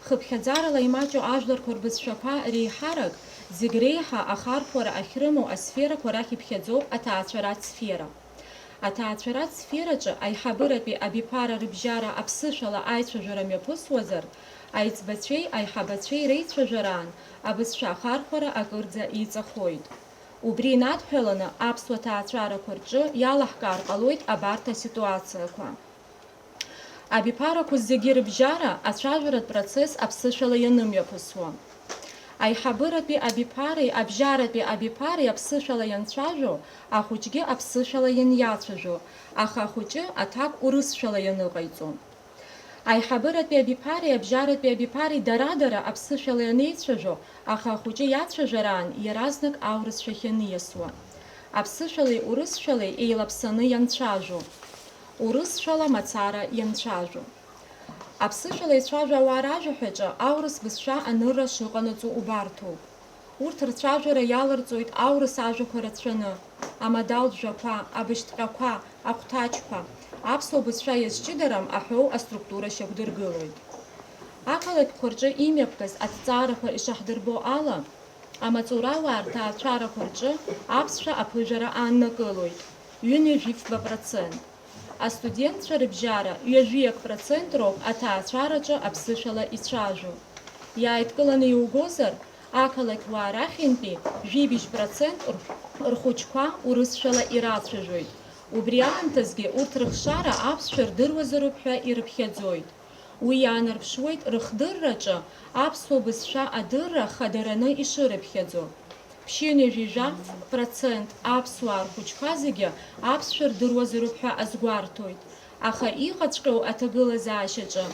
Хыԥхьаӡарала имаҷу ажәларқәа рбызшәақәа реиҳарак, зегь реиҳа ахархәара ахьрымоу асферақәа рахь иԥхьаӡоуп аҭаацәаратә сфера. Аҭаацәаратә сфераҿы аиҳабыратәи абиԥара рыбжьара аԥсышәала аицәажәара мҩаԥысуазар, аиҵбацәеи аиҳабацәеи реицәажәараан абызшәа ахархәара акырӡа иҵахоит. Убри инадҳәаланы аԥсуа ҭаацәарақәа рҿы иалаҳкаар ҟалоит абарҭ аситуациақәа. Абиԥарақәа зегьы рыбжьара ацәажәаратә процесс аԥсышәала ианымҩаԥысуа. Аиҳабыратәи абиԥареи абжьаратәи абиԥареи аԥсышәала ианцәажәо, ахәыҷгьы аԥсышәала ианиацәажәо, аха ахәыҷы аҭак урысшәала ианыҟаиҵо. Аиҳабыратәи абиԥареи абжьаратәи абиԥареи дара-дара аԥсышәала ианеицәажәо, аха ахәыҷы иацәажәараан иаразнак аурысшәахь ианиасуа. Аԥсышәалеи урысшәалеи еилаԥсаны ианцәажәо. Урысшәала мацара ианцәажәо. Аԥсышәала ицәажәо ауаа ражәаҳәаҿы аурыс бызшәа анырра шыҟанаҵо убарҭоуп. Урҭ рцәажәара иаларҵоит аурыс ажәақәа рацәаны, амодалтә жәақәа, абыжьҭҟьақәа, ахәҭаҷқәа, аԥсуа бызшәа иазҷыдарам аҳәоу аструктура шьақәдыргылоит. Ақалақьқәа рҿы имҩаԥгаз аҭҵаарақәа ишаҳдырбо ала, амаҵурауаа рҭаацәарақәа рҿы аԥсшәа аԥыжәара ааннакылоит, ҩынҩажәи фба процент. Астудентцәа рыбжьара ҩажәи акы процент роуп аҭаацәараҿы аԥсышәала ицәажәо. Иааидкыланы иугозар, ақалақьуаа рахьынтәи жәибжь процент рхәыҷқәа урысшәала ирацәажәоит. Убри аамҭазгьы урҭ рыхшара аԥсшәа рдыруазароуп ҳәа ирыԥхьаӡоит. Уи иаанарԥшуеит рыхдырраҿы аԥсуа бызшәа адырра хадараны ишырыԥхьаӡо. Ԥшьынҩажәи жәаф процент аԥсуаа рхәыҷқәа зегьы аԥсшәа рдыруазароуп ҳәа азгәарҭоит. Аха иҟаҵәҟьоу аҭагылазаашьаҿы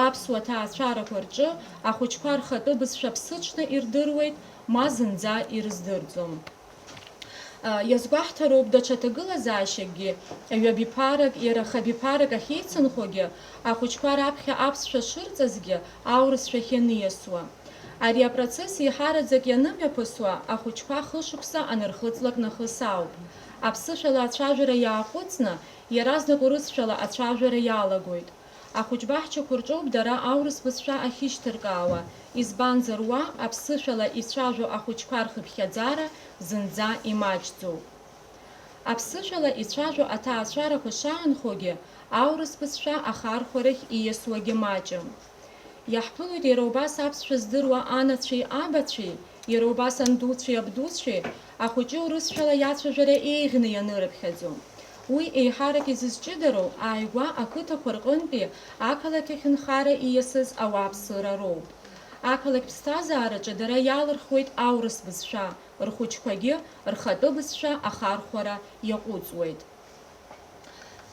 аԥсуа ҭаацәарақәа рҿы ахәыҷқәа рхатәы бызшәа ԥсыҽны ирдыруеит, ма зынӡа ирыздырӡом. Иазгәаҳҭароуп даҽа ҭагылазаашьакгьы, ҩабиԥарак, иара хабиԥарак ахьеицынхогьы, ахәыҷқәа раԥхьа аԥсшәа шырҵазгьы, аурысшәахь ианиасуа. Ари апроцесс еиҳараӡак ианымҩаԥысуа, ахәыҷқәа хышықәса анырхыҵлак нахыс ауп. Аԥсышәала ацәажәара иааҟәыҵны, иаразнак урысшәала ацәажәара иалагоит. Ахәыҷбаҳчақәа рҿоуп дара аурыс бызшәа ахьышьҭыркаауа, избанзар уа аԥсышәала ицәажәо ахәыҷқәа рхыԥхьаӡара зынӡа имаҷӡоуп. Аԥсышәала ицәажәо аҭаацәарақәа шаанхогьы, аурыс бызшәа ахархәарахь ииасуагьы маҷым. Иаҳԥылоит иара убас аԥсшәа здыруа анацәеи абацәеи, иара убас андуцәеи абдуцәеи, ахәыҷы урысшәала иацәажәара еиӷьны ианырыԥхьаӡо. Уи еиҳарак изызҷыдароу ааигәа ақыҭақәа рҟынтәи ақалақь ахь нхара ииасыз ауааԥсыра роуп. Ақалақь ԥсҭазаараҿы дара иалырхуеит аурыс бызшәа, рхәыҷқәагьы рхатәы бызшәа ахархәара иаҟәыҵуеит.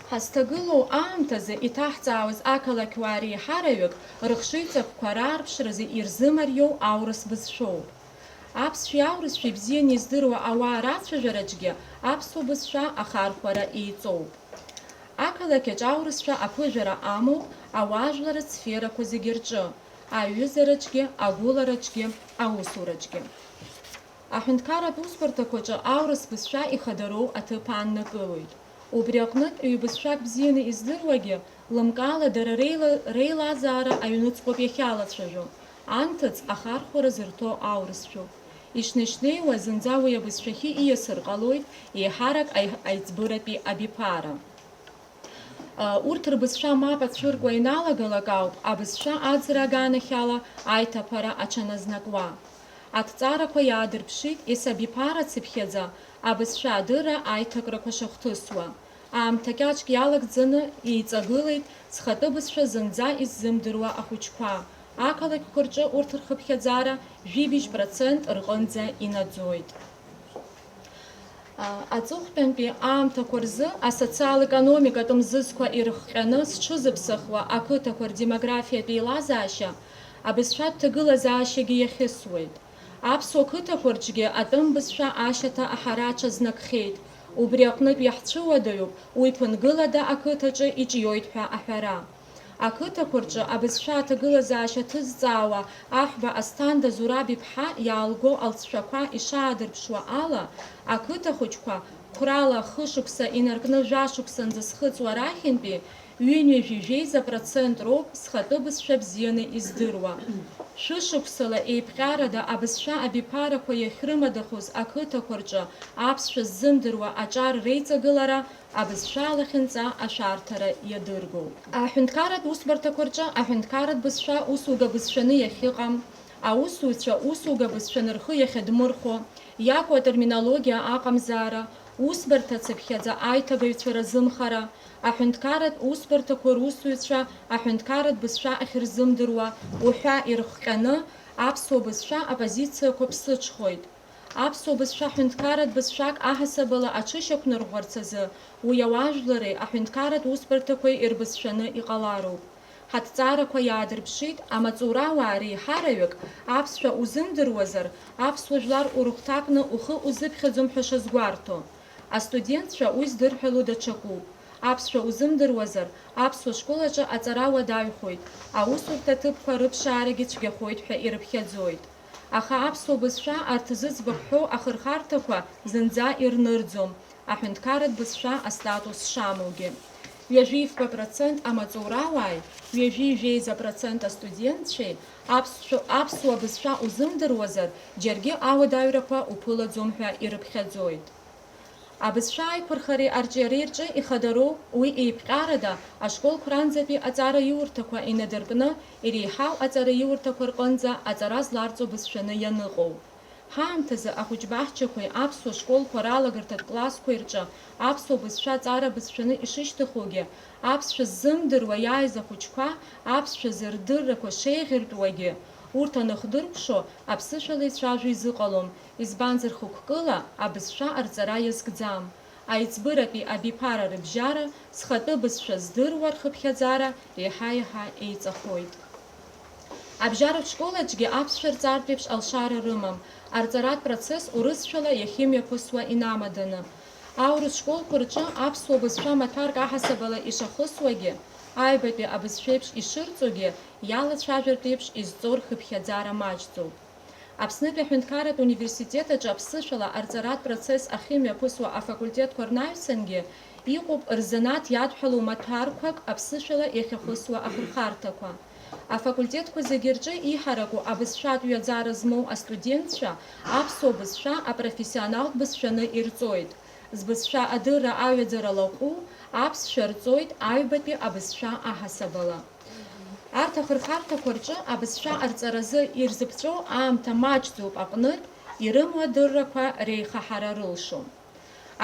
Ҳазҭагылоу аамҭазы иҭаҳҵаауаз ақалақьуаа реиҳараҩык рыхшыҩҵакқәа раарԥшразы ирзымариоу аурыс бызшәоуп. Аԥсшәеи аурысшәеи бзианы издыруа ауаа рацәажәараҿгьы аԥсуа бызшәа ахархәара еиҵоуп. Ақалақь аҿы аурысшәа аԥыжәара амоуп ауаажәларратә сферақәа зегьы рҿы, аҩызараҿгьы, агәылараҿгьы, аусураҿгьы. Аҳәынҭқарратә усбарҭақәаҿы аурыс бызшәа ихадароу аҭыԥ ааннакылоит. Убри аҟнытә ҩбызшәак бзианы издыруагьы, лымкаала дара реила-, реилазаара аҩныҵҟоуп иахьалацәажәо, анҭыҵ ахархәара зырҭо аурысшәоуп. Ишнеи-шнеиуа зынӡа уи абызшәахьы ииасыр ҟалоит еиҳарак аи-, аиҵбыратәи абиԥара. Урҭ рбызшәа мап ацәыркуа иналагалак ауп абызшәа аӡра аганахьала аиҭаԥара аҽаназнакуа. Аҭҵаарақәа иаадырԥшит есабиԥара цыԥхьаӡа абызшәа адырра аиҭакрақәа шахҭысуа. Аамҭа кьаҿк иалагӡаны еиҵагылеит зхатәы бызшәа зынӡа иззымдыруа ахәыҷқәа. Ақалақьқәа рҿы урҭ рхыԥхьаӡара жәибжь процент рҟынӡа инаӡоит. Аҵыхәтәантәи аамҭақәа рзы асоциал-економикатә мзызқәа ирыхҟьаны зҽызыԥсахуа ақыҭақәа рдемографиатә еилазаашьа, абызшәатә ҭагылазаашьагьы иахьысуеит. Аԥсуа қыҭақәа рҿгьы атәым бызшәа ашьаҭа аҳара аҽазнакхьеит. Убри аҟнытә иаҳцәыуадаҩуп уи ԥынгылада ақыҭаҿы иҿиоит ҳәа аҳәара. Ақыҭақәа рҿы абызшәа аҭагылазаашьа ҭызҵаауа Аҳәба Асҭанда Зураб-иԥҳа иаалго алҵшәақәа ишаадырԥшуа ала, ақыҭа хәыҷқәа қәрала хышықәса инаркны жәашықәсанӡа зхыҵуа рахьынтәи ҩынҩажәи жәеиза процент роуп зхатәы бызшәа бзианы издыруа. Шәышықәсала еиԥҟьарада абызшәа абиԥарақәа иахьрымадахоз ақыҭақәа рҿы аԥсшәа ззымдыруа аҿар реиҵагылара абызшәа алахьынҵа ашәарҭара иадыргоуп. Аҳәынҭқарратә усбарҭақәа рҿы аҳәынҭқарратә бызшәа усуга бызшәаны иахьыҟам, аусзуҩцәа усуга бызшәаны рхы иахьадмырхәо, иакәу атерминологиа аҟамзаара, усбарҭа цыԥхьаӡа аиҭагаҩцәа разымхара, аҳәынҭқарратә усбарҭақәа русзуҩцәа аҳәынҭқарратә бызшәа ахьырзымдыруа уҳәа ирыхҟьаны, аԥсуа бызшәа апозициақәа ԥсыҽхоит. Аԥсуа бызшәа ҳәынҭқарратә бызшәак аҳасабала аҽышьақәнарӷәӷәарц азы, уи ауаажәлари аҳәынҭқарратә усбарҭақәеи ирбызшәаны иҟалароуп. Ҳаҭҵаарақәа иаадырԥшит, амаҵурауаа реиҳараҩык аԥсшәа узымдыруазар, аԥсуа жәлар урыхәҭакны ухы узыԥхьаӡом ҳәа шазгәарҭо. Астудентцәа уи здырҳәало даҽакуп. Аԥсшәа узымдыруазар, аԥсуа школ аҿы аҵара уадаҩхоит, аусурҭа ҭыԥқәа рыԥшаарагьы цәгьахоит ҳәа ирыԥхьаӡоит. Аха аԥсуа бызшәа арҭ зыӡбахә ҳәоу ахырхарҭақәа зынӡа ирнырӡом, аҳәынҭқарратә бызшәа астатус шамоугьы. Ҩажәи фба процент амаҵурауааи, ҩажәи жәеиза процент астудентцәеи аԥсшәа-, аԥсуа бызшәа узымдыруазар, џьаргьы ауадаҩрақәа уԥылаӡом ҳәа ирыԥхьаӡоит. Абызшәа аиқәырхареи арҿиареи рҿы ихадароу, уи еиԥҟьарада ашколқәа ранӡатәи аҵараиурҭақәа инадыркны, иреиҳау аҵараиурҭақәа рҟынӡа аҵара зларҵо бызшәаны ианыҟоу. Ҳаамҭазы ахәыҷбаҳчақәеи аԥсуа школқәа ралагарҭатә классқәеи рҿы аԥсуа бызшәа аҵара бызшәаны ишышьҭыхугьы, аԥсшәа ззымдыруа иааиз ахәыҷқәа аԥсшәа зырдыррақәа шеиӷьыртәуагьы, урҭ аныхдыркәшо, аԥсышәала ицәажәо изыҟалом, избанзар, хықәкыла абызшәа арҵара иазкӡам. Аиҵбыратәи абиԥара рыбжьара зхатәы бызшәа здыруа рхыԥхьаӡара еиҳа-еиҳа еиҵахоит. Абжьаратә школ аҿгьы аԥсшәа рҵартә еиԥш алшара рымам, арҵаратә процесс урысшәала иахьымҩаԥысуа инамаданы. Аурыс школқәа рҿы аԥсуа бызшәа маҭәарк аҳасабала ишахысуагьы, аҩбатәи абызшәеиԥш ишырҵогьы, иалацәажәартә еиԥш изҵо рхыԥхьаӡара маҷӡоуп. Аԥснытәи аҳәынҭқарратә университет аҿы аԥсышәала арҵаратә процесс ахьымҩаԥысуа афакультетқәа рнаҩсангьы иҟоуп рзанааҭ иадҳәалоу маҭәарқәак аԥсышәала иахьахысуа ахырхарҭақәа. Афакультетқәа зегьы рҿы иҳараку абызшәатә ҩаӡара змоу астудентцәа аԥсуа бызшәа апрофессионалтә бызшәаны ирҵоит. Збызшәа адырра аҩаӡара лаҟәу аԥсшәа рҵоит аҩбатәи абызшәа аҳасабала. Арҭ ахырхарҭақәа рҿы абызшәа арҵаразы ирзыԥҵәоу аамҭа маҷӡоуп аҟнытә, ирымоу адыррақәа реихаҳара рылшом.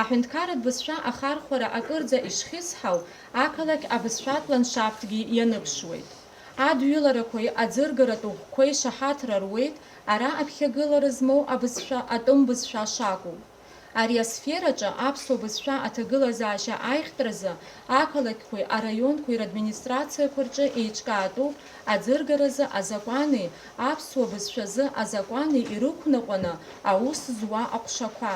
Аҳәынҭқарратә бызшәа ахархәара акырӡа ишхьысҳау ақалақь абызшәатә ландшафтгьы ианыԥшуеит. Адҩыларақәеи аӡыргаратә ӷәқәеи шаҳаҭра руеит ара аԥхьагылара змоу абызшәа атәым бызшәа шакәу. Ари асфераҿы аԥсуа бызшәа аҭагылазаашьа аиӷьтәразы ақалақьқәеи араионқәеи радминистрациақәа рҿы еиҿкаатәуп аӡыргаразы азакәани аԥсуа бызшәазы азакәани ирықәныҟәаны аус зуа аҟәшақәа.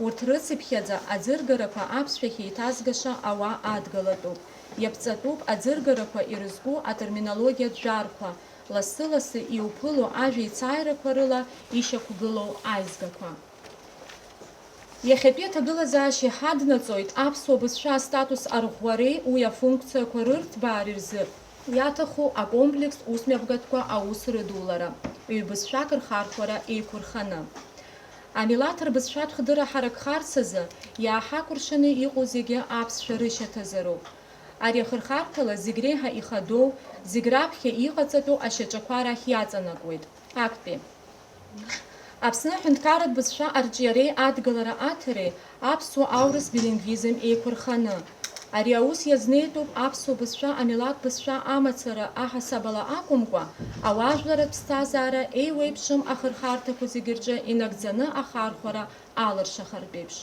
Урҭ рыцыԥхьаӡа аӡыргарақәа аԥсшәахь еиҭазгаша ауаа адгалатәуп. Иаԥҵатәуп аӡыргарақәа ирызку атерминологиатә жәарқәа, лассы-лассы иуԥыло ажәа еицааирақәа рыла ишьақәгылоу аизгақәа. Иахьатәи аҭагылазаашьа иҳаднаҵоит аԥсуа бызшәа астатус арӷәӷәареи уи афункциақәа рырҭбаареи рзы иаҭаху акомплексттә усмҩаԥгатәқәа аус рыдулара, ҩбызшәак рхархәара еиқәырханы. Амилаҭ рбызшәатә хдырра ҳаракхарц азы иааҳакәыршаны иҟоу зегьы аԥсшәа рышьаҭазароуп. Ари ахырхарҭала зегь реиҳа ихадоу, зегь раԥхьа иҟаҵатәу ашьаҿақәа рахь иаҵанакуеит. Актәи. Аԥсны аҳәынҭқарратә бызшәа арҿиареи адгалара аҭареи аԥсуа-аурыс билингвизм еиқәырханы. Ари аус иазнеитәуп аԥсуа бызшәа амилаҭ бызшәа амацара аҳасабала акәымкәа, ауаажәларратә ԥсҭазаара еиуеиԥшым ахырхарҭақәа зегьы рҿы инагӡаны ахархәара алыршахартә еиԥш.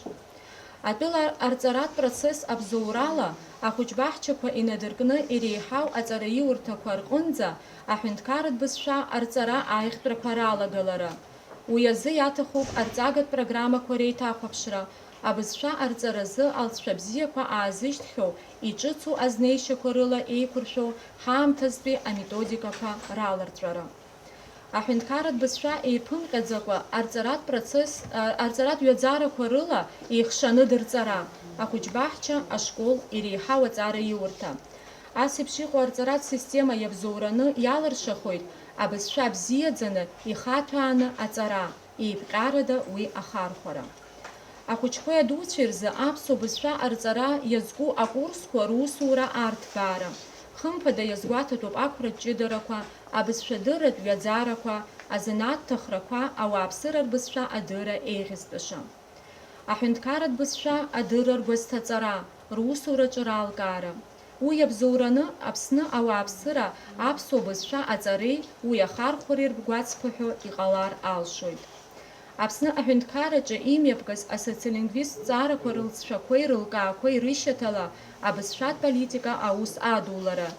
Атәыла арҵаратә процесс абзоурала ахәыҷбаҳчақәа инадыркны иреиҳау аҵараиурҭақәа рҟынӡа аҳәынҭқарратә бызшәа арҵара аиӷьтәрақәа ралагалара. Уи азы иаҭахуп арҵагатә программақәа реиҭахәаԥшра, абызшәа арҵаразы алҵшәа бзиақәа аазышьҭхьоу, иҿыцу азнеишьақәа рыла еиқәыршәоу ҳаамҭазтәи аметодикақәа раларҵәара. Аҳәынҭқарратә бызшәа еиԥымҟьаӡакәа арҵаратә процесс, а, арҵаратә ҩаӡарақәа рыла еихшаны дырҵара, ахәыҷбаҳча, ашкол, иреиҳау аҵараиурҭа. Ас еиԥш иҟоу арҵаратә система иабзоураны иалыршахоит абызшәа бзиаӡаны ихаҭәааны аҵара, еиԥҟьарада уи ахархәара. Ахәыҷқәеи адуцәеи рзы аԥсуа бызшәа арҵара иазку акурсқәа русура арҭбаара. Хымԥада иазгәаҭатәуп ақәратә ҷыдарақәа, абызшәадырратә ҩаӡарақәа, азанааҭ ҭахрақәа, ауааԥсыра рбызшәа адырра еиӷьызтәыша. Аҳәынҭқарратә бызшәа адырра ргәазҭаҵара, русураҿы ралкаара. Уи иабзоураны Аԥсны ауааԥсыра аԥсуа бызшәа аҵареи уи ахархәареи ргәацԥыҳәо иҟалар алшоит. Аԥсны аҳәынҭқарраҿы имҩаԥгаз асоциолингвисттә ҵаарақәа рылҵшәақәеи рылкаақәеи рышьаҭала абызшәатә политика аус адулара,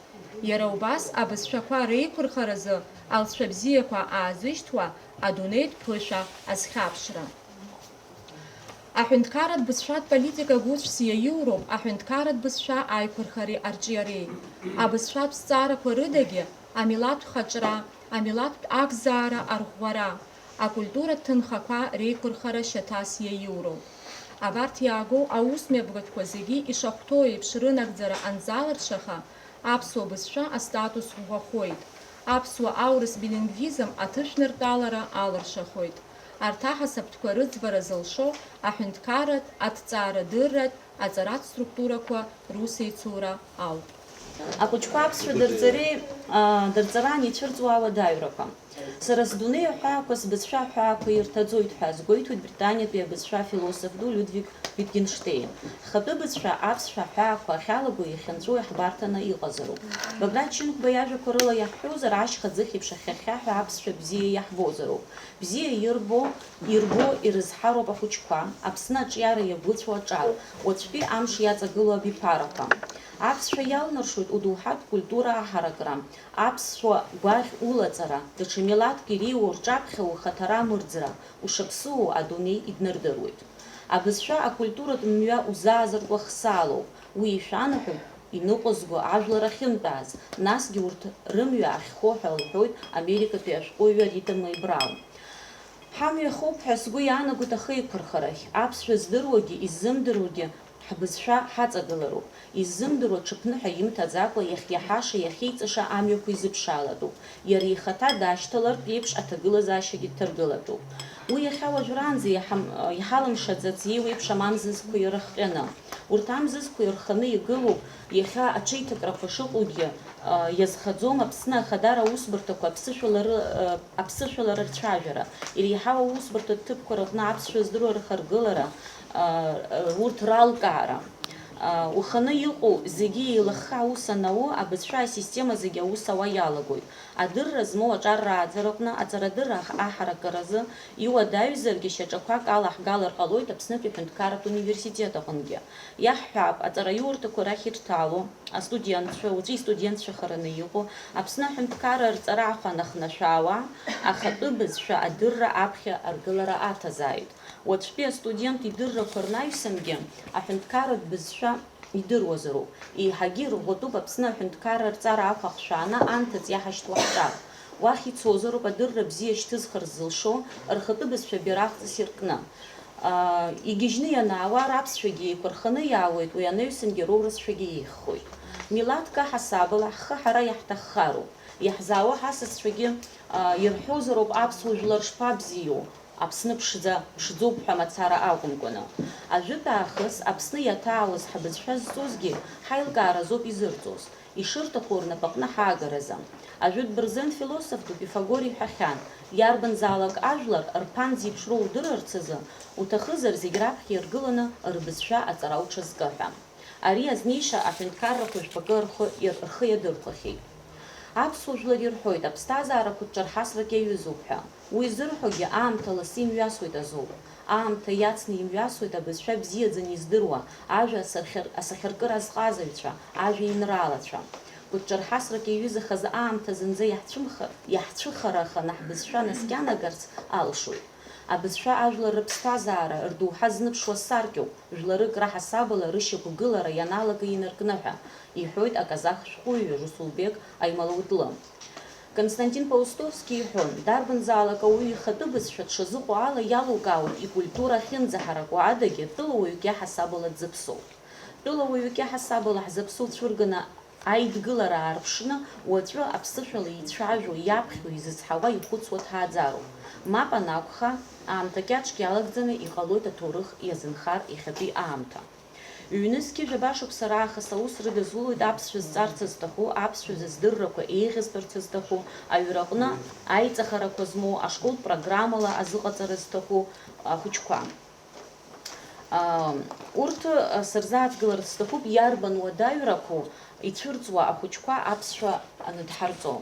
иара убас абызшәақәа реиқәырхаразы алҵшәа бзиақәа аазышьҭуа адунеитә ԥышәа азхьаԥшра. Аҳәынҭқарратә бызшәатә политика гәыцәс иаиуроуп аҳәынҭқарратә бызшәа аиқәырхареи арҿиареи, абызшәатә зҵаарақәа рыдагьы амилаҭтә хаҿра, амилаҭтә акзаара арӷәӷәара, акультуратә ҭынхақәа реиқәырхара шьаҭас иаиуроуп. Абарҭ иаагоу аусмҩаԥгатәқәа зегьы ишахәҭоу еиԥш рынагӡара анзалыршаха, аԥсуа бызшәа астатус ӷәӷәахоит, аԥсуа-аурыс билингвизм аҭышәныртәалара алыршахоит. Арҭ аҳасабтәқәа рыӡбара зылшо аҳәынҭқарратә, аҭҵаарадырратә, аҵаратә структурақәа русеицура ауп. Ахәыҷқәа аԥсшәа дырҵареи, аа, дырҵаран ицәырҵуа ауадаҩрақәа. Сара сдунеи аҳәаақәа, сбызшәа аҳәаақәа ирҭаӡоит ҳәа азгәеиҭоит Британиатәи абызшәа афилософ ду Людвиг Витгенштейн. Ҳхатәы бызшәа аԥсшәа аҳәаақәа ахьалаго иахьынҵәо иаҳбарҭаны иҟазароуп. Баграт Шьынқәба иажәақәа рыла иаҳҳәозар, ашьха ӡыхь еиԥш ахьхьаҳәа аԥсшәа бзиа иаҳбозароуп. Бзиа ирбо, ирбо ирызҳароуп ахәыҷқәа, Аԥсны аҿиара иагәыцәо аҿар, уаҵәтәи амш иаҵагылоу абиԥарақәа. Аԥсшәа иалнаршоит удоуҳатә культура аҳаракра, аԥсуа гәаӷь улаҵара, даҽа милаҭк иреиуоу рҿаԥхьа ухаҭара амырӡра, ушаԥсыуоу адунеи иднардыруеит. Абызшәа акультуратә мҩа узаазыртуа хсаалоуп, уи ишәанаҳәоит иныҟәызго ажәлар ахьынтәааз, насгьы урҭ рымҩа ахьхоу ҳәа лҳәоит Америкатәи ашәҟәыҩҩы Рита Мэй Браун. Ҳамҩа хоуп ҳәа сгәы иаанагоит ахеиқәырхарахь, аԥсшәа здыруагьы иззымдыруагьы ҳбызшәа ҳаҵагылароуп, иззымдыруа ҽыԥныҳәа имҭаӡакәа иахьиаҳаша, иахьеиҵаша амҩақәа изыԥшаалатәуп, иара ихаҭа дашьҭалартә еиԥш аҭагылазаашьагьы дҭаргылатәуп. Уи иахьа уажәраанӡа иҳам-, иҳалымшаӡац еиуеиԥшым амзызқәа ирыхҟьаны. Урҭ амзызқәа ирханы игылоуп, иахьа аҽеиҭакрақәа шыҟоугьы, иазхаӡом Аԥсны Ахадара аусбарҭақәа аԥсышәала ры-, аԥсышәала рырцәажәара, иреиҳау аусбарҭа ҭыԥқәа рыҟны аԥсшәа здыруа рхаргылара, урҭ ралкаара. Уханы иҟоу зегьы еилыхха аус анауу, абызшәа асистема зегьы аус ауа иалагоит. Адырра змоу аҿар рааӡараҟны аҵарадырра аҳ-, аҳарагаразы иуадаҩзаргьы шьаҿақәак алаҳгалар ҟалоит Аԥснытәи аҳәынҭқарратә университет аҟынгьы. Иаҳҳәап, аҵараиурҭақәа рахь ирҭало астудентцәа, уаҵәы истудентцәахараны иҟоу, Аԥсны аҳәынҭқарра рҵара ахәанахнашәаауа, ахатәы бызшәа адырра аԥхьа аргылара аҭазааит. Уаҵәтәи астудент идыррақәа рнаҩсангьы аҳәынҭқарратә бызшәа идыруазароуп. Еиҳагьы ирӷәӷәатәуп Аԥсны аҳәынҭқарра рҵара ахә ахшәааны анҭыҵ иаҳашьҭуа ҳҿар. Уахь ицозароуп адырра бзиа шьҭызхырц зылшо, рхатәы бызшәа бираҟҵас иркны. Игьежьны ианаауа, раԥсшәагьы еиқәырханы иаауеит, уи анаҩсангьы роурысшәагьы еиӷьхоит. Милаҭк аҳасабала ҳхы ҳара иаҳҭаххароуп. Иаҳзаауа ҳасасцәагьы ирҳәозароуп аԥсуа жәлар шԥабзиоу. Аԥсны ԥшӡа, ԥшӡоуп ҳәа мацара акәымкәаны. Ажәытә аахыс Аԥсны иаҭаауаз ҳабызшәа зҵозгьы ҳаилкааразоуп изырҵоз, ишырҭаху рнапаҟны ҳаагаразы. Ажәытә бырзен философ ду Пифагор иҳәахьан, иарбанзаалак ажәлар рԥан зеиԥшроу удырырц азы уҭахызар, зегь раԥхьа иргыланы рбызшәа аҵара уҽазкы ҳәа. Ари азнеишьа аҳәынҭқаррақәа жәпакы рхы, рхы иадырхәахьеит. Аԥсуа жәлар ирҳәоит, аԥсҭазаара кәытҿарҳасрак иаҩызоуп ҳәа. Уи зырҳәогьы аамҭа ласы имҩасуеит азоуп. Аамҭа иацны имҩасуеит абызшәа бзиаӡаны издыруа, ажәа асахьар-, асахьаркыра азҟазаҩцәа, ажәеинраалацәа. Кәытҿарҳасрак иаҩызахаз аамҭа зынӡа иаҳцәымхар, иаҳцәыхараханы ҳбызшәа наскьанагарц алшоит. Абызшәа ажәлар рыԥсҭазаара, рдоуҳа зныԥшуа саркьоуп, жәларык раҳасабала рышьақәгылара ианалага инаркны ҳәа, иҳәоит аказах шәҟәыҩҩы Русулбег Аймалаутлы. Константин Паустовски иҳәон, дарбанзаалак ауаҩы ихатәы бызшәа дшазыҟоу ала иалукаауеит икультура ахьынӡаҳараку адагьы тәылауаҩк иаҳасабала дзыԥсоу. Тәылауаҩык иаҳасабала ҳзаԥсоу цәырганы аидгылара аарԥшны, уаҵәы аԥсышәала ицәажәо, иаԥхьо, изыцҳауа, ихәыцуа ҭааӡароуп. Мап анакәха, аамҭа кьаҿк иалагӡаны иҟалоит аҭоурых иазынхар иахьатәи аамҭа. Ҩнызқьи жәаба шықәса раахыс аус рыдызулоит аԥсшәа зҵарц зҭаху, аԥсшәа зыздыррақәа еиӷьызтәырц зҭаху, аҩраҟны аиҵахарақәа змоу, ашколтә программала азыҟаҵара зҭаху ахәыҷқәа. Урҭ сырзааҭгыларц сҭахуп, иарбан уадаҩрақәоу ицәырҵуа ахәыҷқәа аԥсшәа аныдҳарҵо.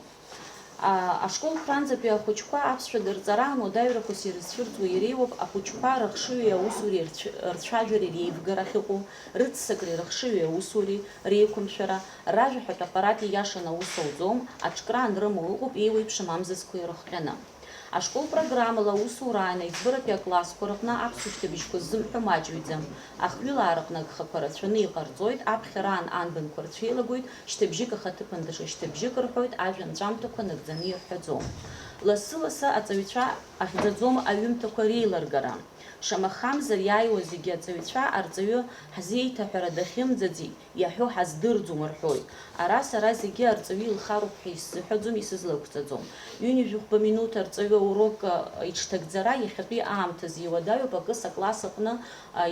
Ашколқәранӡатәи ахәыҷқәа аԥсшәа дырҵараан уадаҩрақәас ирызцәырҵуа иреиуоуп ахәыҷқәа рыхшыҩи аусуреи рцәажәареи реивгара ахьыҟоу, рыццакреи рыхшыҩи аусуреи реиқәымшәара, ражәаҳәатә аппарат ииашаны аус ауӡом, аҽкраан рымоу ыҟоуп еиуеиԥшым амзызқәа ирыхҟьаны. Ашкол программала аусураан аиҵбыратәи аклассқәа рыҟны аԥсуа шьҭыбжьқәа ззымҳәо маҷҩӡам. Ахҩылаараҟны агхақәа рацәаны иҟарҵоит, аԥхьараан анбанқәа рцәеилагоит, шьҭыбжьык ахаҭыԥан даҽа шьҭыбжьык рҳәоит, ажәа анҵәамҭақәа нагӡаны ирҳәаӡом. Лассы-лассы аҵаҩцәа ахьӡаӡом аҩымҭақәа реилыргара. Шамахамзар, иааиуа зегьы аҵаҩцәа арҵаҩы ҳзеиҭаҳәара дахьымӡаӡеит, иаҳәо ҳаздырӡом рҳәоит. Ара сара зегьы арҵаҩы илхароуп ҳәа исзыҳәаӡом, исызлақәҵаӡом. Ҩынҩажәи хәба минуҭ арҵаҩы аурок иҽҭагӡара иахьатәи аамҭазы иуадаҩуп, акы сакласс аҟны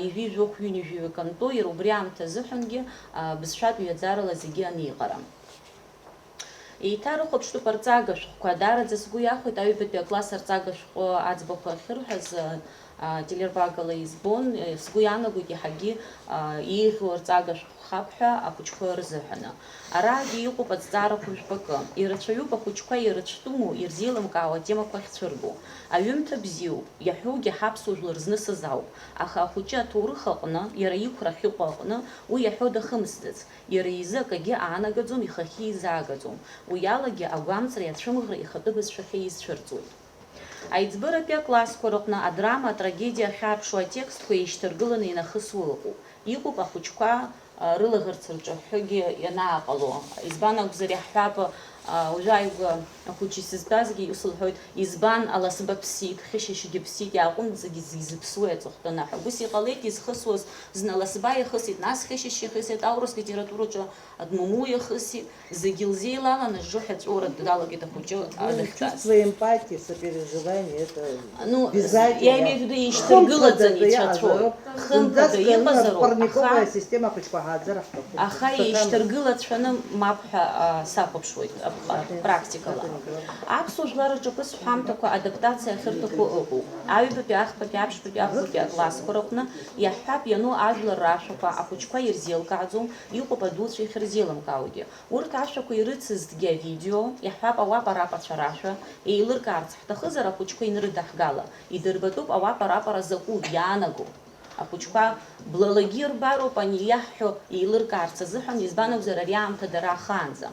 ҩажәи жәохә, ҩынҩажәи ҩык антәо, иара убри аамҭа азыҳәангьы бызшәатә ҩаӡарала зегьы аниҟара. Еиҭарыхәаԥштәуп арҵага шәҟәқәа. Даараӡа сгәы иахәеит аҩбатәи акласс арҵага шәҟәы аӡбахә ахьырҳәаз, а, телербагала избон, э, сгәы иаанагоит иаҳагьы, а, еиӷьу арҵага шәҟәхап ҳәа ахәыҷқәа рзыҳәаны. Араагьы иҟоуп аҭҵаарақәа жәпакы. Ирацәаҩуп ахәыҷқәа ирыцәтәыму, ирзеилымкаауа атемақәа ахьцәыргоу. Аҩымҭа бзиоуп, иаҳәоугьы ҳаԥсуа жәлар знысыз ауп, аха ахәыҷы аҭоурых аҟны, иара иқәра ахьыҟоу аҟны, уи иаҳәо дахымсӡац. Иара изы акагьы аанагаӡом, ихахьы изаагаӡом. Уи алагьы агәамҵреи ацәымӷреи ихатәы бызшәахьы изцәырҵуеит. Аиҵбыратәи аклассқәа рыҟны адрама, атрагедиа ахьаарԥшу атекстқәа еишьҭаргыланы инахысуа ыҟоуп. Иҟоуп ахәыҷқәа, а, рылаӷырӡ рҿаҳәҳәагьы ианааҟало. Избан акәзар, иаҳҳәап, а, Уажәы ааигәа ахәыҷы исызтәазгьы ус лҳәоит, избан, аласба ԥсит, хьышьышьгьы ԥсит, иааҟәымҵӡагьы зегь зыԥсуеи аҵыхәтәаны ҳәа. Ус иҟалеит изхысуаз, зны аласба иахысит, нас хьышьышь иахысит, аурыс литератураҿы адмуму иахысит, зегьы лзеилаланы жжо ҳәа аҵәуара далагеит ахәыҷы. Чувство эмпатии, сопереживание, это ну, я имею в виду, еишьҭаргылаӡаны ицәацәоуп. Хымԥада иҟазароуп, аха, аха еишьҭаргылацәаны мап ҳәа сахәаԥшуеит апрактикала. Аԥсуа жәлар рҿаԥыцтә ҳәамҭақәа адаптациа ахьырҭаху ыҟоуп. Аҩбатәи, ахԥатәи, аԥшьбатәи, ахәбатәи аклассқәа рыҟны иаҳҳәап, иану ажәлар рашәақәа ахәыҷқәа ирзеилкааӡом, иҟоуп адуцәа иахьырзеилымкаауагьы. Урҭ ашәақәа ирыцызҭгьы авидео, иаҳҳәап, ауапа рапацәа рашәа, еилыркаарц ҳҭахызар, ахәыҷқәа инрыдаҳгала, идырбатәуп ауапа рапара закәу, иаанаго. Ахәыҷқәа блалагьы ирбароуп ани иаҳҳәо еилыркаарц азыҳәан, избан акәзар, ари аамҭа дара ахаанӡа.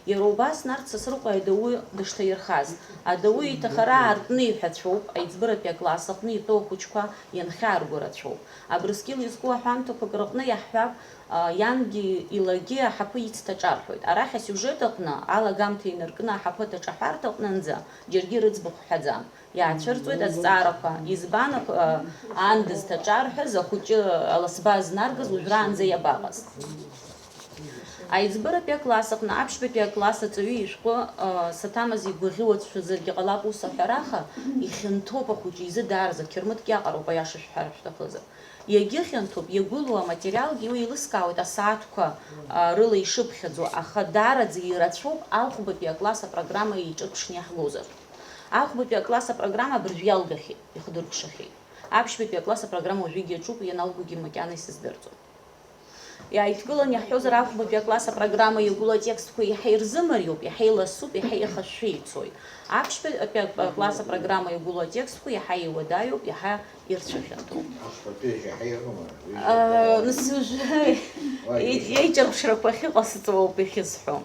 Иара убас Нарҭ Сасрыҟәа адау дышҭаирхаз, адау иҭахара аартны иҳәацәоуп, аиҵбыратәи акласс аҟны итәоу ахәыҷқәа ианхьаарго рацәоуп. Абрыскьыл изку аҳәамҭақәак рыҟны иаҳҳәап, а, иангьы илагьы аҳаԥы ицҭаҿарҳәоит. Арахь асиужет аҟны алагамҭа инаркны аҳаԥы аҭаҿаҳәарҭа аҟнынӡа џьаргьы рыӡбахә ҳәаӡам. Иаацәырҵуеит азҵаарақәа, избан ахә-, а, аан дызҭаҿарҳәаз ахәыҷы аласба знаргаз уажәраанӡа иабаҟаз? Аиҵбыратәи акласс аҟны аԥшьбатәи акласс аҵаҩы ишәҟәы, а, саҭамыз игәаӷьуа дшәазаргьы ҟалап ус аҳәараха, ихьанҭоуп ахәыҷы изы даараӡа, қьырмытк иаҟароуп, аиаша шәҳәар шәҭахызар. Иагьыхьанҭоуп, иагәылоу аматериалгьы уи еилыскаауеит асааҭқәа, а, рыла ишыԥхьаӡо, аха даараӡа ирацәоуп ахәбатәи акласс апрограмма еиҿырԥшны иаҳгозар. Ахәбатәи акласс апрограмма абыржә иалгахьеит, ихдыркәшахьеит. Аԥшьбатәи акласс апрограмма уажәыгь иаҿуп, ианалгогьы макьана исыздырӡом. Иааидкыланы иаҳҳәозар, ахәбатәи акласс апрограмма иагәылоу атекстқәа иаҳа ирзымариоуп, иаҳа иласуп, иаҳа еихашәшәа ицоит. Аԥшьбатәи акласс апрограмма иагәылоу атекстқәа иаҳа иуадаҩуп, иаҳа ирцәыхьанҭоуп. Ахәбатәи иаҳа ирымоуп. Э, нас уже уа, еи-, еиҿырԥшрақәа ахьыҟасҵо ауп иахьысҳәо.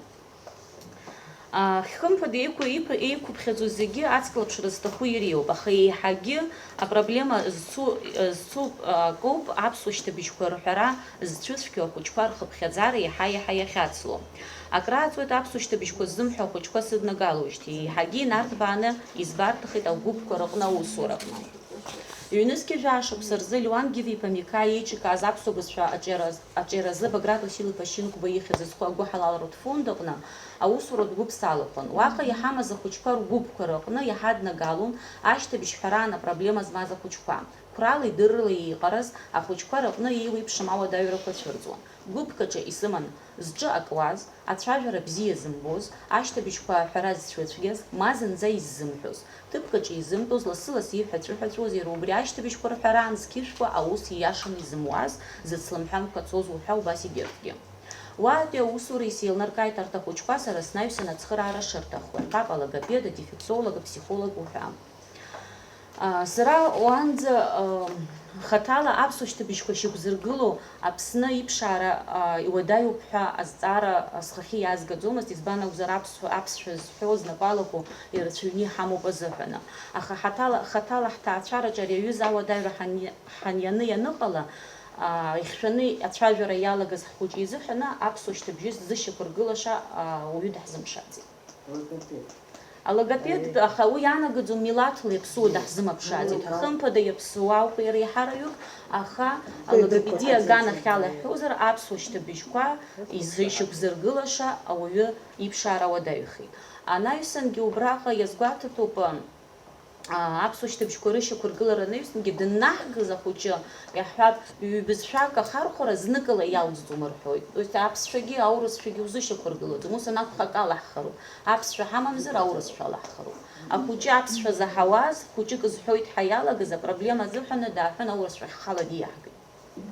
А, хымԥада еиқәу-, иқәу-, еиқәыԥхьаӡоу зегьы аҵклаԥшра зҭаху иреиуоуп, аха еиҳагьы апроблема зцу-, зцу, а, акоуп аԥсуа шьҭыбжьқәа рҳәара зцәыцәгьоу ахәыҷқәа рхыԥхьаӡара иаҳа-иаҳа иахьацло. Акрааҵуеит аԥсуа шьҭыбжьқәа ззымҳәо ахәыҷқәа сыднагалоижьҭеи, еиҳагьы инарҭбааны избарҭахеит агәыԥқәа рыҟны аусураҟны. Ҩнызқьи жәаа шықәса рзы Леуан Гиви-иԥа Миқаиа еиҿикааз аԥсуа бызшәа аҿиара-, аҿиаразы Баграт Васил-иԥа Шьынқәба ихьӡ зху агәыҳалалратә фонд аҟны аусуратә гәыԥ салахәын. Уаҟа иҳамаз ахәыҷқәа ргәыԥқәа рыҟны иаҳаднагалон ашьҭыбжь ҳәараан апроблема змаз ахәыҷқәа. Қәрала идыррала еиҟараз ахәыҷқәа рыҟны еиуеиԥшым ауадаҩрақәа цәырҵуан. Гәыԥк аҿы исыман зҿы акуаз, ацәажәара бзиа зымбоз, ашьҭыбжьқәа аҳәара зцәыцәгьаз, ма зынӡа иззымҳәоз, ҭыԥк аҿы изымтәоз, лассы-ласс иҳәацәыҳәацәоз, иара убри ашьҭыбжьқәа рҳәараан зқьышәқәа аус ииашаны изымуаз, зыцлымҳәа мқәацоз уҳәа убас егьырҭгьы. Уаатәи аусура исеилнаркааит арҭ ахәыҷқәа сара снаҩсан ацхыраара шырҭаху, иҟап алогопед, адефектолог, апсихолог уҳәа. А, сара уаанӡа, а, хаҭала аԥсуа шьҭыбжьқәа шьақәзыргылоу Аԥсны иԥшаара, а, иуадаҩуп ҳәа азҵаара схахьы иаазгаӡомызт, избан акәзар, аԥсуа, аԥсшәа зҳәо знапы алаку ирацәаҩны иҳамоуп азыҳәаны. Аха хаҭала, хаҭала ҳҭаацәараҿы ари аҩыза ауадаҩра ҳани-, ҳанианы ианыҟала, а, ихьшәаны ацәажәара иалагаз ҳхәыҷы изыҳәаны аԥсуа шьҭыбжьы ззышьақәыргылаша, а, уаҩы даҳзымԥшааӡеит. Алогопед, аха уи иаанагаӡом милаҭла иаԥсуа даҳзымԥшааӡеит. Хымԥада иаԥсуа ауп иара еиҳараҩык, аха алогопедиа аганахьала иаҳҳәозар, аԥсуа шьҭыбжьқәа изы-, ишьақәзыргылаша ауаҩы иԥшаара уадаҩхеит. Анаҩсангьы убраҟа иазгәаҭатәуп, а, аԥсуа шьҭыбжьқәа рышьақәыргылара анаҩсангьы дыннаҳгаз ахәыҷы, иаҳҳәап, ҩбызшәак ахархәара зныкала иалҵӡом рҳәоит. То есть аԥсшәагьы аурысшәагьы узышьақәыргылаӡом, ус анакәха акы алаҳхароуп. Аԥсшәа ҳамамзар, аурысшәа алаҳхароуп. Ахәыҷы аԥсшәа заҳауаз, хәыҷык зҳәоит ҳәа иалагаз апроблема азыҳәаны дааҳәын, аурысшәахь ҳхала диаҳгеит.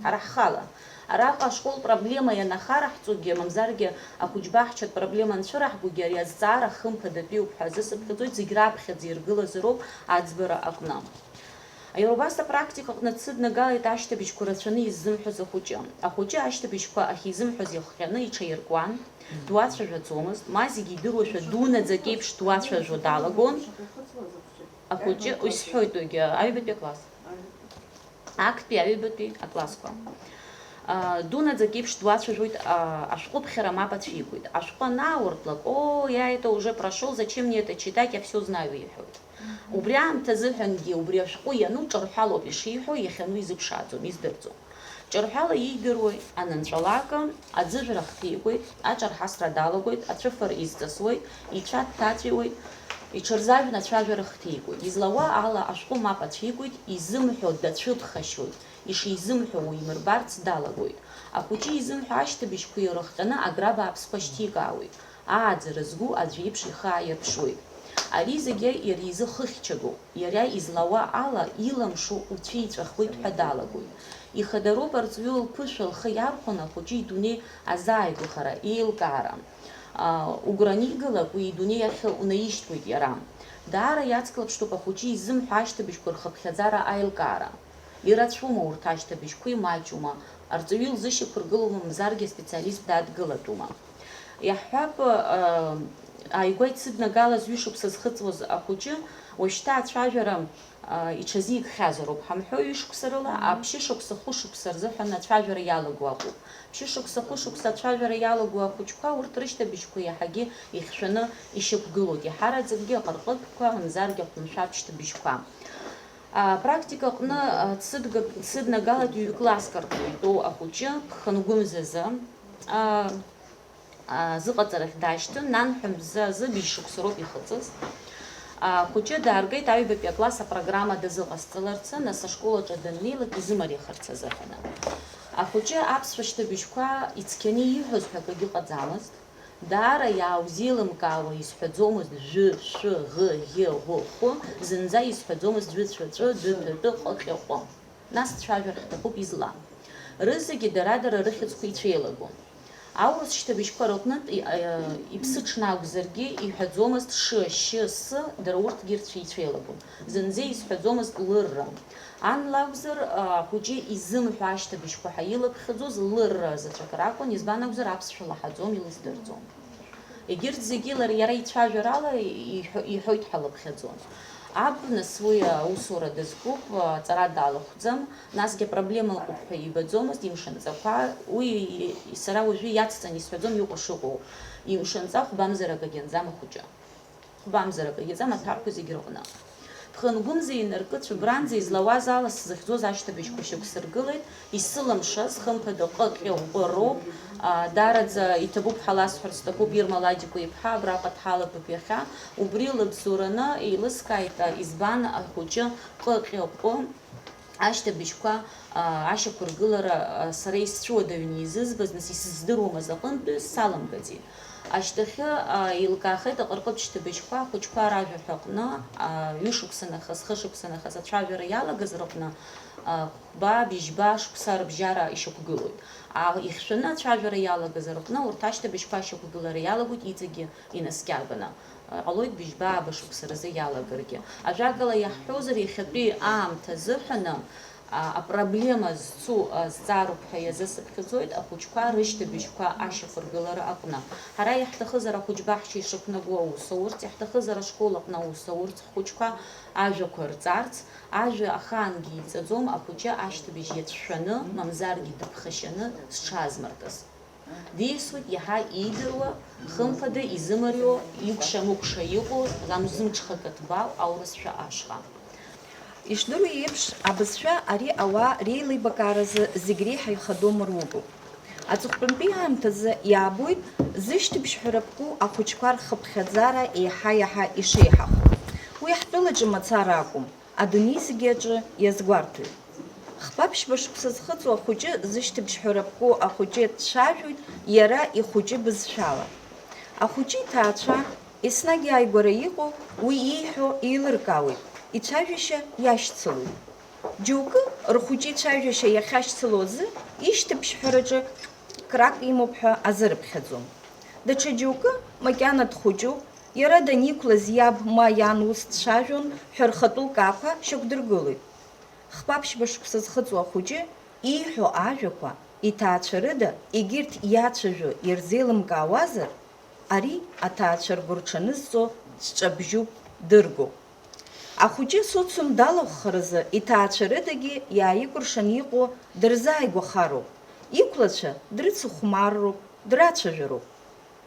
Ҳара ҳхала. Араҟа ашкол проблема ианахараҳҵогьы, мамзаргьы ахәыҷбаҳчатә проблема анцәыраҳгогьы, ари азҵаара хымԥадатәиуп ҳәа азы сыԥхьаӡоит, зегь раԥхьаӡа иргылазароуп аӡбара аҟны. Иара убас апрактика аҟны дсыднагалеит ашьҭыбжьқәа рацәаны иззымҳәоз ахәыҷы. Ахәыҷы ашьҭыбжьқәа ахьизымҳәоз ихҟьаны иҽаиркуан, дуацәажәаӡомызт, ма зегьы идыруашәа дунаӡак еиԥш дуацәажәо далагон. Ахәыҷы, исҳәоит уигьы, аҩбатәи акласс. Актәи аҩбатәи аклассқәа. Дунаӡак еиԥш дуацәажәоит, ашәҟәыԥхьара мап ацәикуеит. Ашәҟәы анаауртлак, о, я это уже прошёл, зачем мне это читать, я всё знаю, иҳәоит. Убри аамҭа азыҳәангьы убри ашәҟәы иану ҿырҳәалоуп ишиҳәо, иахьану изыԥшааӡом, издырӡом. Ҿырҳәала иидыруеи, анынҵәалак аӡыжәра хҭигоит, аҿарҳасра далагоит, ацәыфара изҵысуеит, ицәа дҭаҵәиуеит, иҽырзажәны ацәажәара хҭигоит. Излауа ала ашәҟәы мап ацәикуеит, изымҳәо дацәыԥхашьоит, ишизымҳәо уимырбарц далагоит. Ахәыҷы изымҳәо ашьҭыбжьқәа ирыхҟьаны агра бааԥсқәа шьҭикаауеит. Ааӡара згәу аӡә иеиԥш ихы ааирԥшуеит. Ари зегьы иара изы хыхьчагоуп, иара излауа ала илымшо уцәиҵәахуеит ҳәа далагоит. Ихадароуп арҵаҩы лԥышәа лхы иархәаны ахәыҷы идунеи азааигәахара, еилкаара. Угәра анигылак, уи идунеи ахь унаишьҭуеит иара. Даара иацклаԥштәуп ахәыҷы изымҳәо ашьҭыбжьқәа рхыԥхьаӡара аилкаара. Ирацәоума урҭ ашьҭыбжьқәа, имаҷума, арҵаҩы илзышьақәыргылоума, мамзаргьы аспециалист дадгылатәума? Иаҳҳәап, ааигәа ицыднагалаз ҩышықәса зхыҵуаз ахәыҷы уажәшьҭа ацәажәара иҽазикхьазароуп ҳамҳәо, ҩышықәса рыла, аԥшьышықәса, хәышықәса рзыҳәан ацәажәара иалаго акәуп. Ԥшьышықәса, хәышықәса ацәажәара иалаго ахәыҷқәа, урҭ рышьҭыбжьқәа иаҳагьы ихьшәаны ишьақәгылоуит, иаҳараӡакгьы аҟырҟыԥқәа, мамзаргьы ахәымшәаԥшь ҭыбжьқәа. Апрактика аҟны, а, дсыдга-, дсыднагалеит ҩ-класск ртәы итәоу ахәыҷы, ԥхынгәымзазы, а, а, зыҟаҵарахь дашьҭын, нанҳәа мза азы быжь шықәса роуп ихыҵыз. Ахәыҷы дааргеит аҩбатәи акласс апрограмма дазыҟасҵаларцы, нас ашкол аҿы даннеилак изымариахарц азыҳәаны. Ахәыҷы аԥсшәа шьҭыбжьқәа ицқьаны ииҳәоз ҳәа акгьы ыҟаӡамызт. Даара иааузеилымкаауа исҳәаӡомызт жәы, шәы, ӷы, ӷьы, ӷәы, хәы, зынӡа исҳәаӡомызт жәы, цәы, ҵәы, дәы, ҭәы, тәы, ҟы, ҟьы, ҟәы. Нас дцәажәар ҳҭахуп изла. Рызегьы дара-дара рыхьӡқәа ицәеилагон. Аурыс шьҭыбжьқәа рыҟнытә и-, а, иԥсы ҽны акәзаргьы иҳәаӡомызт шы, шьы, сы, дара урҭгьы рцәа ицәеилагон. Зынӡа исҳәаӡомызт лырра. Ан лакәзар, а, ахәыҷы изымҳәо ашьҭыбжьқәа ҳәа илыԥхьаӡоз лырра заҵәык ракәын, избан акәзар, аԥсшәа лаҳаӡом, илыздырӡом. Егьырҭ зегьы лара иара ицәажәарала иҳәо-, иҳәоит ҳәа лыԥхьаӡон. Аб, нас, уи аусура дазкуп, аҵара далахәӡам, насгьы апроблема ыҟоуп ҳәа ибаӡомызт, имшынҵақәа, уи и-, сара уажәы иацҵаны исҳәаӡом, иҟоу шыҟоу, имшынҵа хәбамзар акагьы анӡам ахәыҷы. Хәбамзар акагьы анӡам аҭакқәа зегьы рыҟны. Ԥхынгәымза инаркы цәыбранӡа излауаз ала сзыхьӡоз ашьҭыбжьқәа шьақәсыргылеит, исылымшаз, хымԥада, ҟы, ҟьы, ҟәы роуп. А, даараӡа иҭабуп ҳәа ласҳәар сҭахуп Ирма Ладикәа иԥҳа абраҟа дҳалатәуп иахьа. Убри лыбзоураны еилыскааит, а, избан ахәыҷы ҟы, ҟьы, ҟәы ашьҭыбжьқәа, а, ашьақәыргылара, а, сара исцәуадаҩны изызбаз, нас исыздыруамыз аҟынтәи саламгаӡеит. Ашьҭахьы, а, еилкаахеит аҟырҟыԥ шьҭыбжьқәа ахәыҷқәа ражәаҳәа аҟны, а, ҩышықәса нахыс, хышықәса нахыс ацәажәара иалагаз рыҟны, а, хәба, быжьба шықәса рыбжьара ишьақәгылоит. А, ихьшәаны ацәажәара иалагаз рыҟны урҭ ашьҭыбжьқәа ашьақәгылара иалагоит иҵегьы инаскьаганы. А, ҟалоит быжьба ааба шықәса рзы иалагаргьы. Ажәакала, иаҳҳәозар, иахьатәи аамҭа азыҳәаны, а, апроблема зцу, а, зҵаароуп ҳәа иазысыԥхьаӡоит ахәыҷқәа рышьҭыбжьқәа ашьақәыргылара аҟны. Ҳара иаҳҭахызар ахәыҷбаҳча ишықәнаго аус аурц, иаҳҭахызар ашкол аҟны аус аурц, ҳхәыҷқәа ажәақәа рҵарц, ажәа ахаангьы иҵаӡом ахәыҷы ашьҭыбжь иацәшәаны, мамзаргьы дыԥхашьаны зҽазмыртыз. Дисуеит иаҳа иидыруа, хымԥада изымариоу, икәша-мыкәша иҟоу, ламзымҽхак аҭбаау аурысшәа ашҟа. Ишдыру еиԥш, абызшәа ари ауаа реилибакааразы зегь реиҳа ихадоу мыругоуп. Аҵыхәтәантәи аамҭазы иаабоит зышьҭыбжьҳәара ԥку ахәыҷқәа рхыԥхьаӡара еиҳа-еиҳа ишеиҳахо. Уи ҳтәылаҿы мацара акәым, адунеи зегьы аҿы иазгәарҭоит. Хԥа-ԥшьба шықәса зхыҵуа ахәыҷы зышьҭыбжьҳәара ԥку ахәыҷы дцәажәоит иара ихәыҷы бызшәала. Ахәыҷы иҭаацәа, еснагь ааигәара иҟоу, уи ииҳәо еилыркаауеит, ицәажәашьа иашьцылоит. Џьоукы рхәыҷы ицәажәашьа иахьашьцыло азы ишьҭыбжьҳәараҿы крак имоуп ҳәа азырыԥхьаӡом. Даҽа џьоукы макьана дхәыҷуп, иара даниқәлаз иаб ма иан ус дцәажәон ҳәа рхатәы лкаақәа шьақәдыргылоит. Хԥа-ԥшьба шықәса зхыҵуа ахәыҷы ииҳәо ажәақәа, иҭаацәа рыда егьырҭ иацәажәо ирзеилымкаауазар, ари аҭаацәа ргәырҽанызҵо ҵәҵәабжьуп, дыргоуп. Ахәыҷы социум далахәхаразы иҭаацәа рыдагьы иааикәыршаны иҟоу дырзааигәахароуп. Иқәлацәа дрыцыхәмарроуп, драцәажәароуп.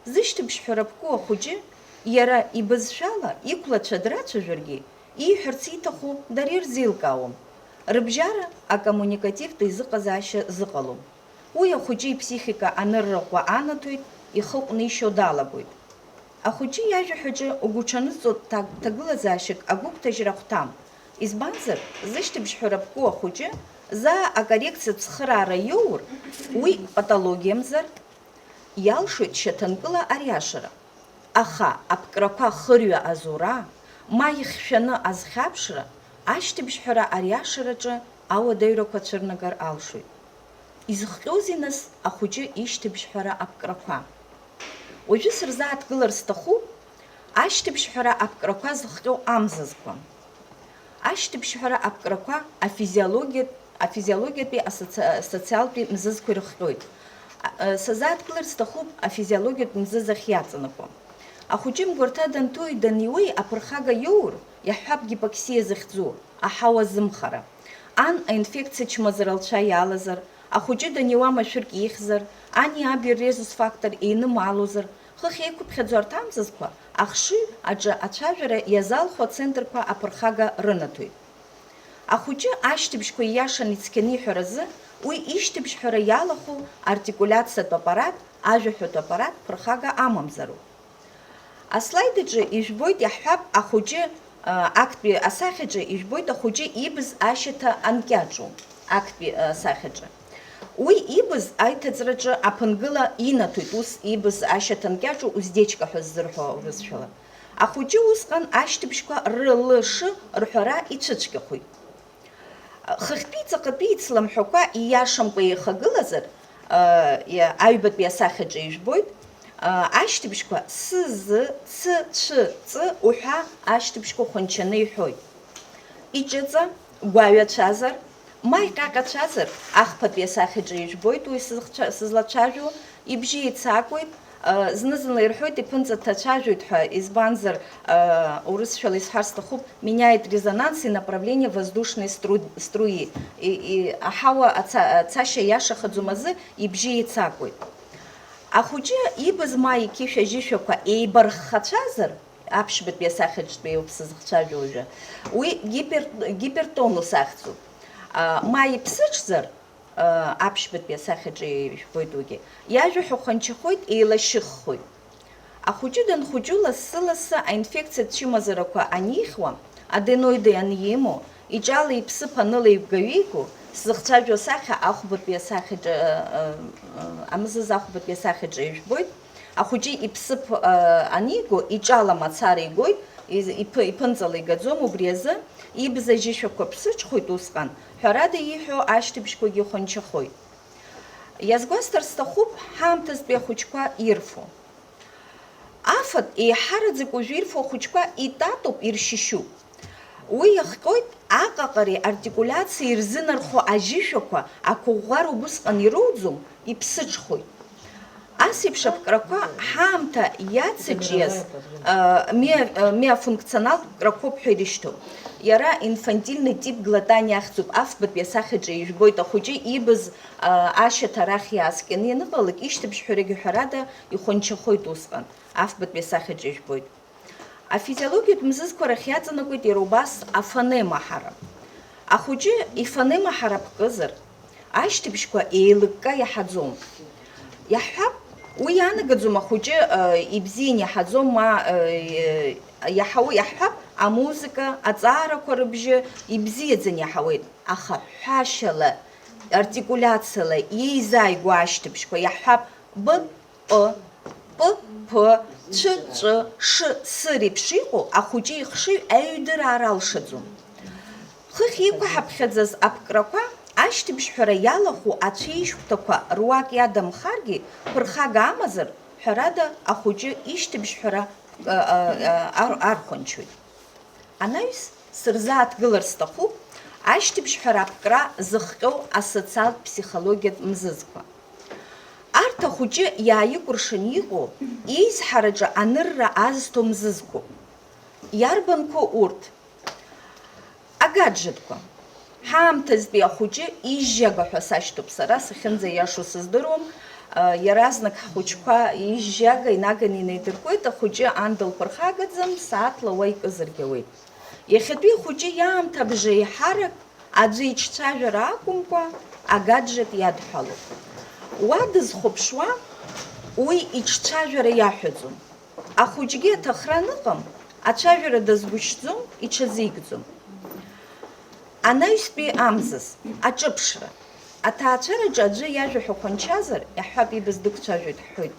Зышьҭыбжьҳәара ԥку ахәыҷы, иара ибызшәала, иқәлацәа драцәажәаргьы, ииҳәарц ииҭаху дара ирзеилкаауам. Рыбжьара акоммуникативтә еизыҟазаашьа зыҟалом. Уи ахәыҷы иԥсихика анырра ӷәӷәа анаҭоит, ихы ҟәнишьо далагоит. Ахәыҷы иажәаҳәаҿы угәуҽанызҵо ҭаг-, ҭагылазаашьак агәыгәҭажьра ахәҭам. Избанзар, зышьҭыбжьҳәара ԥку ахәыҷы заа акоррекциатә цхыраара иоур, уи патологиамзар, иалшоит шьаҭанкыла ариашара. Аха аԥкрақәа хырҩа азура, ма ихьшәаны азхьаԥшра, ашьҭыбжьҳәара ариашараҿы ауадаҩрақәа цәырнагар алшоит. Изыхҟьозеи, нас, ахәыҷы ишьҭыбжьҳәара аԥкрақәа? Уажәы сырзааҭгылар сҭахуп ашьҭыбжьҳәара аԥкрақәа зыхҟьо амзызқәа. Ашьҭыбжьҳәара аԥкрақәа афизиологиатә, афизиологиатәи асоци-, асоциалтәи мзызқәа ирыхҟьоит. А, сазааҭгылар сҭахуп афизиологиатә мзызахь иаҵанакуа. Ахәыҷы мгәарҭа данҭои даниуеи аԥырхага иоур, иаҳҳәап, гипоксиа захьӡу, аҳауа зымхара. Ан аинфекциа чмазара лцәа иалазар, ахәыҷы даниуа машәырк ихьзар, ани аби ррезус фактор еинымаалозар, хыхь еиқәыԥхьаӡо арҭ амзызқәа ахшыҩ аҿы ацәажәара иазалху ацентрқәа аԥырхага рынаҭоит. Ахәыҷы ашьҭыбжьқәа ииашаны ицқьаны иҳәаразы, уи ишьҭыбжьҳәара иалахәу артикулиациатә аппарат, ажәаҳәатә аппарат ԥырхага амамзароуп. Аслайд аҿы ижәбоит, иаҳҳәап, ахәыҷы, а, актәи асахьаҿы ижәбоит ахәыҷы ибз ашьаҭа анкьаҿу, актәи, а, асахьаҿы. Уи ибз аиҭаҵраҿы аԥынгыла инаҭоит, ус ибз ашьаҭа анкьаҿу уздечка ҳәа ззырҳәо урысшәала. Ахәыҷы усҟан ашьҭыбжьқәа р, л, ш рҳәара ицәыцәгьахоит. Хыхьтәи ҵаҟатәи ицламҳәақәа ииашамкәа еихагылазар, а, иа-, аҩбатәи асахьаҿы ижәбоит, а, ашьҭыбжьқәа с, з, ц, цә, ҵ уҳәа ашьҭыбжьқәа хәанчаны иҳәоит. Иҿыҵа, гәаҩацәазар, ма иҟьаҟьацәазар, ахԥатәи асахьаҿы ижәбоит уи сызхцәа-, сызлацәажәо, ибжьы еицакуеит, а, зны-зынла ирҳәоит, иԥынҵа ҭацәажәоит ҳәа, избанзар, а, урысшәала исҳәар сҭахуп, меняет резонанс и направление воздушной стру-, струи. И, и, аҳауа аца-, ацашьа иашахаӡом азы ибжьы еицакуеит. Ахәыҷы ибз ма иқьышә ажьышәақәа еибарххацәазар, аԥшьбатәи асахьаҿтәи ауп сызхцәажәо уажәы, уи гипер-, гипертонус ахьӡуп. А, ма иԥсыҽзар, а, аԥшьбатәи асахьаҿы ижәбоит уигьы, иажәа ҳәа хәанчахоит, еилашьыххоит. Ахәыҷы данхәыҷу лассы-лассы аинфекциатә чымазарақәа анихьуа, аденоиды анимоу, иҿала иԥсыԥ аныла игәгәаҩеиго, сзыхцәажәо асахьа ахәбатәи асахьаҿы, а, а, амзыз ахәбатәи асахьаҿы ижәбоит. Ахәыҷы иԥсыԥ, а, аниго, иҿала мацара игоит, из-, иԥы-, иԥынҵала игаӡом, убри азы ибз ажьышәақәа ԥсыҽхоит усҟан, ҳәарада ииҳәо ашьҭыбжьқәагьы хәанчахоит. Иазгәасҭар сҭахуп ҳаамҭазтәи ахәыҷқәа ирфо. Афатә еиҳараӡак уажәы ирфо ахәыҷқәа итатоуп, иршьышьуп. Уи иахҟьоит аҟаҟареи артикулиациеи ирзынархо ажьышәақәа, ақәыӷәӷәара убысҟан ироуӡом, иԥсыҽхоит. Ас еиԥш аԥкрақәа ҳаамҭа иацыҿиаз, а, миа-, а, миофункционалтә ԥкрақәоуп ҳәа ирышьҭоуп. Иара инфантильный тип глотания ахьӡуп, афбатәи асахьаҿы ижәбоит, ахәыҷы ибз, а, ашьаҭа арахь иааскьаны ианыҟалак, ишьҭыбжьҳәарагьы ҳәарада ихәанчахоит усҟан, афбатәи асахьаҿы ижәбоит. Афизиологиатә мзызқәа рахь иаҵанакуеит иара убас афонема ҳара. Ахәыҷы ифонема ҳара ԥкызар, ашьҭыбжьқәа еилыкка иаҳаӡом. Иаҳҳәап, уи иаанагаӡом ахәыҷы, э, ибзиан иаҳаӡом, ма, э, иаҳауа, иаҳҳәап, амузыка, аҵаарақәа рыбжьы ибзиаӡан иаҳауеит, аха ҳәашьала, артикулиациала иеизааигәоу ашьҭыбжьқәа, иаҳҳәап, б, п, п, п, цә, ҵә, ш, сы реиԥш иҟоу ахәыҷы ихшыҩ аҩдыраара алшаӡом. Хыхь еиқәаҳаԥхьаӡаз аԥкрақәа, ашьҭыбжьҳәара иалахәу ацәеижьхәҭақәа руак иадамхаргьы, ԥырхага амазар, ҳәарада, ахәыҷы ишьҭыбжьҳәара, а, а, а, ар-, архәанчоит. Анаҩс сырзааҭгылар сҭахуп ашьҭыбжьҳәара аԥкра зыхҟьоу асоциалтә ԥсихологиатә мзызқәа. Арҭ ахәыҷы иааикәыршан иҟоу, еизҳараҿы анырра азҭо мзызқәоуп. Иарбанқәоу урҭ? Агаджетқәа. Ҳаамҭазтәи ахәыҷы ижьжьага ҳәа сашьҭоуп сара, сахьынӡаиашоу сыздыруам. Иаразнак ҳхәыҷқәа ижьжьага инаганы инеидыркуеит, ахәыҷы ан дылԥырхагаӡам, сааҭла уа икызаргьы ауеит. Иахьатәи ахәыҷы иаамҭа абжеиҳарак аӡәы иҿцәажәара акәымкәа, агаджет иадҳәалоуп. Уа дызхәаԥшуа, уи иҿцәажәара иаҳәаӡом. Ахәыҷгьы аҭахра аныҟам, ацәажәара дазгәышьӡом, иҽазикӡом. Анаҩстәи амзыз, аҿыԥшра. Аҭаацәараҿы аӡәы иажәа ҳәа хәанчазар, иаҳҳәап, ибз дықәцәажәоит ҳҳәоит.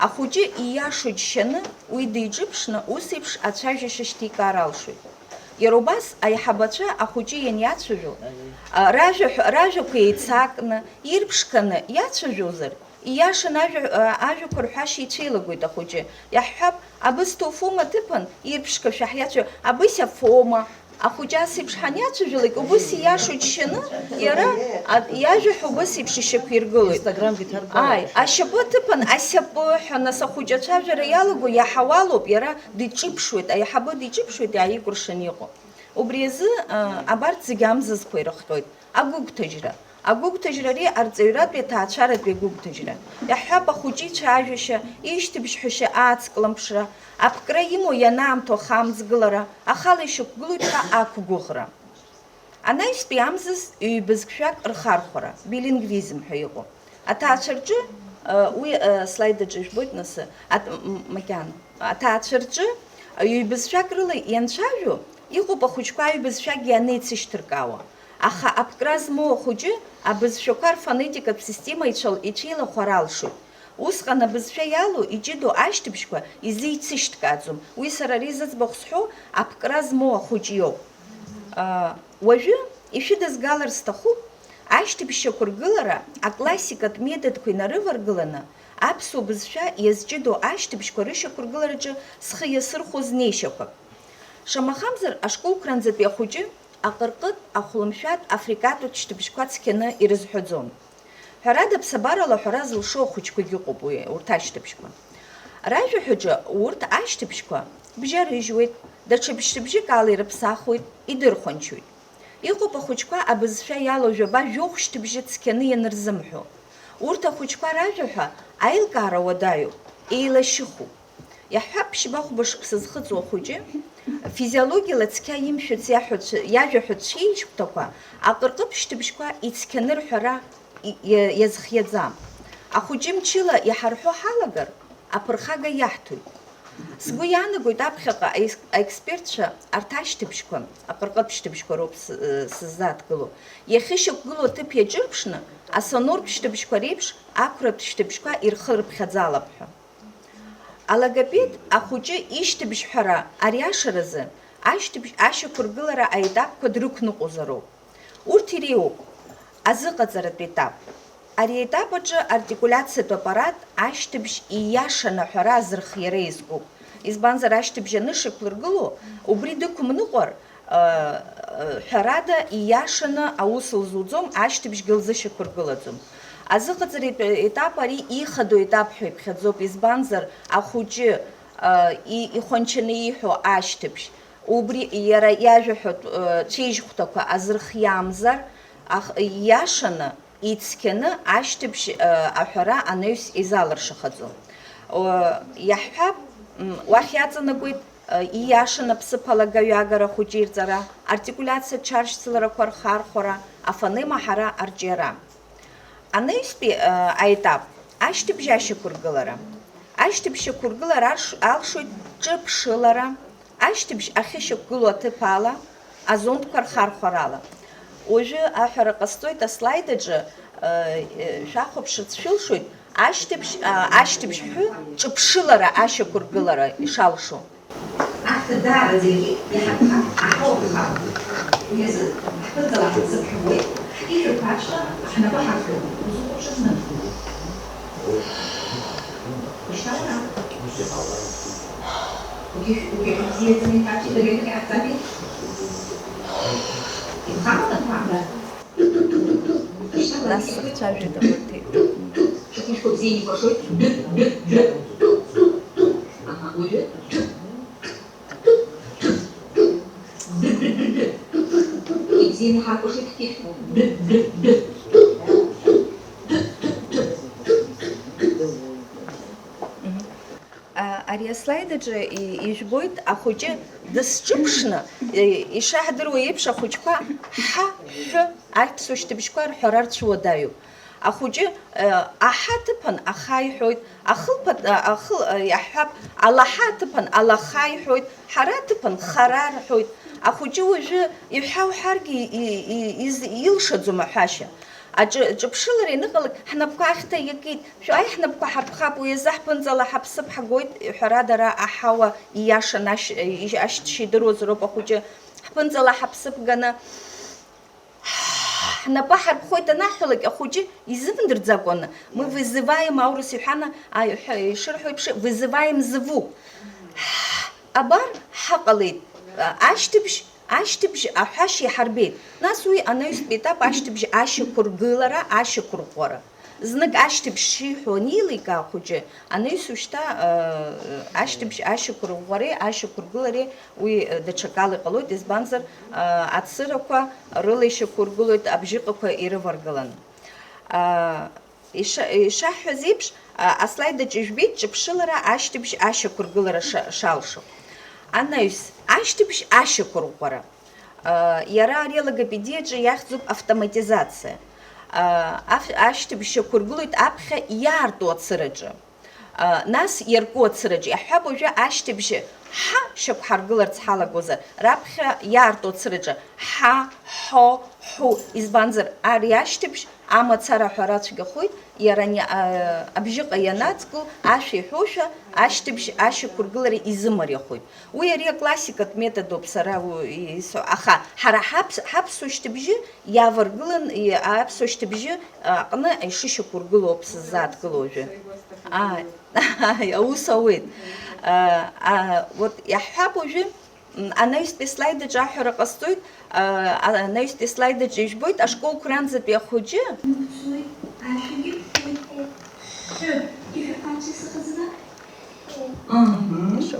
Ахәыҷы ииашоу џьшьаны уи диҿыԥшны, ус еиԥш ацәажәашьа шьҭикаар алшоит. Иара убас аиҳабацәа ахәыҷы ианиацәажәо, а, ражәа ҳәа, ражәақәа еицакны, ирԥшқаны иацәажәозар, ииашаны ажәа, а, ажәақәа рҳәашьа ицәеилагоит ахәыҷы. Иаҳҳәап, абысҭа уфома аҭыԥан ирԥшқашәа ҳиацәажәо, абысҭа фома, ахәыҷы ас еиԥш ҳаниацәажәалак, убыс ииашоу џьшьаны, иара а, иажәа ҳәа убыс еиԥш ишьақәиргылоит. Instagram-гьы ҭаркуеит. Ааи, ашьапы аҭыԥан асьапы ҳәа, нас ахәыҷы ацәажәара иалаго иаҳауалуп, иара диҿыԥшуеит, аиҳабы диҿыԥшуеит, иааикәыршаны иҟоу. Убри азы, а, абарҭ зегьы амзызқәа ирыхҟьоит. Агәыгәҭажьра. Агәыгәҭажьра ари арҵаҩратәи аҭаацәаратәи агәыгәҭажьра. Иаҳҳәап, ахәыҷы ицәажәашьа, ишьҭыбжьҳәашьа аацкламԥшра, аԥкра имоу ианаамҭоу ахамҵгылара, ахала ишьақәгылоит ҳәа ақәгәыӷра. Анаҩстәи амзыз ҩбызқьшәак рхархәара, билингвизм ҳәа иҟоу. Аҭаацәа рҿы, э, уи, э, слайд аҿы ижәбоит, нас, э, ат-, м-, м-, макьана. Аҭаацәа рҿы, э, ҩбызшәак рыла ианцәажәо, иҟоуп ахәыҷқәа аҩбызшәакгьы анеицышьҭыркаауа. Аха аԥкра змоу ахәыҷы абызшәақәа рфонетикатә система ицәал-, ицәеилахәар алшоит. Усҟан абызшәа иалоу, иҷыдоу ашьҭыбжьқәа изеицышьҭкааӡом. Уи сара ари зыӡбахә сҳәо аԥкра змоу ахәыҷ иоуп. Э, Уажәы, ишәыдызгалар сҭахуп, ашьҭыбжь шьақәыргылара аклассикатә методқәа инарываргыланы, аԥсуа бызшәа иазҷыдоу ашьҭыбжьқәа рышьақәыргылараҿы схы иасырхәо знеишьақәак. Шамахамзар, ашколқәранӡатәи ахәыҷы аҟырҟыт, ахәлымшәатә, африкатәтә шьҭыбжьқәа цқьаны ирызҳәаӡом. Ҳәарада, аԥсабарала аҳәара зылшо ахәыҷқәагьы ыҟоуп уи, урҭ ашьҭыбжьқәа. Ражәаҳәаҿы урҭ ашьҭыбжьқәа бжьарыжьуеит, даҽа бжьҭыбжьык ала ирыԥсахуеит, идырхәанчоит. Иҟоуп ахәыҷқәа абызшәа иалоу жәаба-жәохә шьҭыбжьы цқьаны ианырзымҳәо. Урҭ ахәыҷқәа ражәаҳәа аилкаара уадаҩуп, еилашьыхуп. Иаҳҳәап, ԥшьба-хәба шықәса зхыҵуа ахәыҷы, физиологиала цқьа имшәац иаҳәа-, иажәа ҳәа цәеижьхәҭақәа, аҟырҟыт шьҭыбжьқәа ицқьаны рҳәара и-, иа-, иазхиаӡам. Ахәыҷы мчыла иҳарҳәо ҳалагар, аԥырхага иаҳҭоит. Сгәы иаанагоит аԥхьаҟа аекс-, аекспертцәа арҭ ашьҭыбжьқәа, аҟырҟыт шьҭыбжьқәа роуп с-, сыззааҭгылоу, иахьышьақәгылоу аҭыԥ иаҿырԥшны, асонортә шьҭыбжьқәа реиԥш ақәратә шьҭыбжьқәа ирхырыԥхьаӡалап ҳәа. Алогопед ахәыҷы ишьҭыбжьҳәара ариашаразы ашьҭыбжь ашьақәыргылара аетапқәа дрықәныҟәозароуп. Урҭ иреиуоуп азыҟаҵаратә етап. Ари аетап аҿы артикулиациатә аппарат ашьҭыбжь ииашаны аҳәара азырхиара иазкуп. Избанзар, ашьҭыбжь анышьақәлыргыло, убри дықәымныҟәар, ҳәарада, ииашаны аус лзуӡом, ашьҭыбжьгьы лзышьақәыргылаӡом. Азыҟаҵаратә етап ари ихадоу етап ҳәа иԥхьаӡоуп, избанзар, ахәыҷы, и-, ихәанчаны ииҳәо ашьҭыбжь, убри иара иажәаҳәатә, цәеижьхәҭақәа азырхиамзар, ах-, ииашаны, ицқьаны ашьҭыбжь, аҳәара анаҩс изалыршахаӡом. Иаҳҳәап, м, уахь иаҵанакуеит, ииашаны аԥсыԥ алагаҩагара ахәыҷы ирҵара, артикулиациа чаршьцыларақәа рхархәара, афонема ҳара арҿиара. Анаҩстәи, аетап, ашьҭыбжь ашьақәыргылара. Ашьҭыбжь шьақәыргылара арш-, алшоит ҿыԥшылара, ашьҭыбжь ахьышьақәгылоу аҭыԥ ала, азондқәа рхархәарала. Уажәы аҳәара ҟасҵоит аслайд аҿы, э, э, шәахәаԥшырц шәылшоит, ашьҭыбжь, а, ашьҭыбжь ҳәы ҿыԥшылара ашьақәыргылара ишалшо. Ахьҭа даараӡа иаҳа-, иаҳа-, иаҳауа ԥхароуп. Уи азы ҳԥыза лаҳәа дзыԥхьауеит, ҳқьышәақәаҵәҟьа ҳнапы ҳақәтәоуп. Узыхәаԥшыз нап. Ушьҭа уара. Угьы-, угьы бзиаӡаны иҭаԥшит, дагьынтәи ҟаҳҵаби? Инхамҭа ҭәаада? Нас сыхцәажәеит абарҭ еиҭа. Шәҟәышқәа бзиа икәашоит. Аха, уажәы. Иҳакәашеит ҳқьышә. Д, д, д, д, д, д, д, д, д, д. Мгм. А, ари аслайд аҿы и-, ижәбоит ахәыҷы дысҿыԥшны, и-, ишаҳдыруа еиԥш, ахәыҷқәа ҳа, ҳәы, аԥсуа шьҭыбжьқәа рҳәара рцәуадаҩуп. Ахәыҷы, э, аҳа аҭыԥан аха иҳәоит, ахылԥа, а, ахыл, а, иаҳҳәап, алаҳа аҭыԥан алаха иҳәоит, ҳара аҭыԥан хара рҳәоит. Ахәыҷы уажәы иҳәа уҳәаргьы и-, и-, из-, илшаӡом аҳәашьа. Аҿы-, ҿыԥшылара ианыҟалак, ҳнапқәа ахьҭа иакит, шәааи, ҳнапқәа ҳарԥхап, уи азы ҳԥынҵала ҳаԥсып, ҳагоит, ҳәарада, ара аҳауа ииашан ашь-, ишьҭшьы идыруазароуп ахәыҷы, ҳԥынҵала ҳаԥсып ганы. Ҳнапы ҳарԥхоит анаҳҳәалак, ахәыҷы изымдырӡакәаны, мы вызываем, аурыс иҳәана, аиҳәа-, ишырҳәо еиԥш, вызываем звук. Абар, ҳаҟалеит, ашьҭыбжь, ашьҭыбжь аҳәашьа иҳарбеит. Нас уи анаҩстәи етап ашьҭыбжь ашьақәыргылара, ашьақәырӷәӷәара. Знык ашьҭыбжь шиҳәо анеиликаа ахәыҷы, анаҩс ушьҭа, э, ашьҭыбжь ашьақәырӷәӷәареи ашьақәыргылареи уи, э, даҽакала иҟалоит, избанзар, э, ацырақәа рыла ишьақәыргылоит абжьыҟақәа ирываргыланы. Э, иша-, ишаҳҳәаз еиԥш, э, аслайд аҿы ижәбеит ҿыԥшылара ашьҭыбжь ашьақәыргылара ша-, шалшо. Анаҩс, ашьҭыбжь ашьақәырӷәӷәара. Иара ари алогопедиаҿы иахьӡуп автоматизациа. Аф-, ашьҭыбжь шьақәыргылоит аԥхьа иаарту ацыраҿы. Нас иарку ацыраҿы. Иаҳҳәап, уажәы ашьҭыбжь ҳа шьақәҳаргыларц ҳалагозар, раԥхьа иаарту ацыраҿы ҳа, ҳо, ҳу. Избанзар, ари ашьҭыбжь амацара аҳәара цәгьахоит, иара ани-, а, абжьыҟа ианаҵгыло, ашәа иҳәошәа, ашьҭыбжь ашьақәыргылара изымариахоит. Уи ари аклассикатә методуп сара у-, исҳәо, аха ҳара ҳаԥс-, ҳаԥсуа шьҭыбжьы иаваргылан, и-, аԥсуа шьҭыбжьы аҟны ишышьақәыргылоу ауп сзааҭгыло уажәы. Ааи, ааи, аус ауеит. А, а, вот иаҳҳәап уажәы, м, анаҩстәи слайд аҿы аҳәара ҟасҵоит, а, а, анаҩстәи слайд аҿы ижәбоит, ашколқәа ранӡатәи ахәыҷы. Ԥсуеит, ашәагьы ԥсуеит. Шәы, ишәаҳәарц исыхазма? Мгм. Хорошо.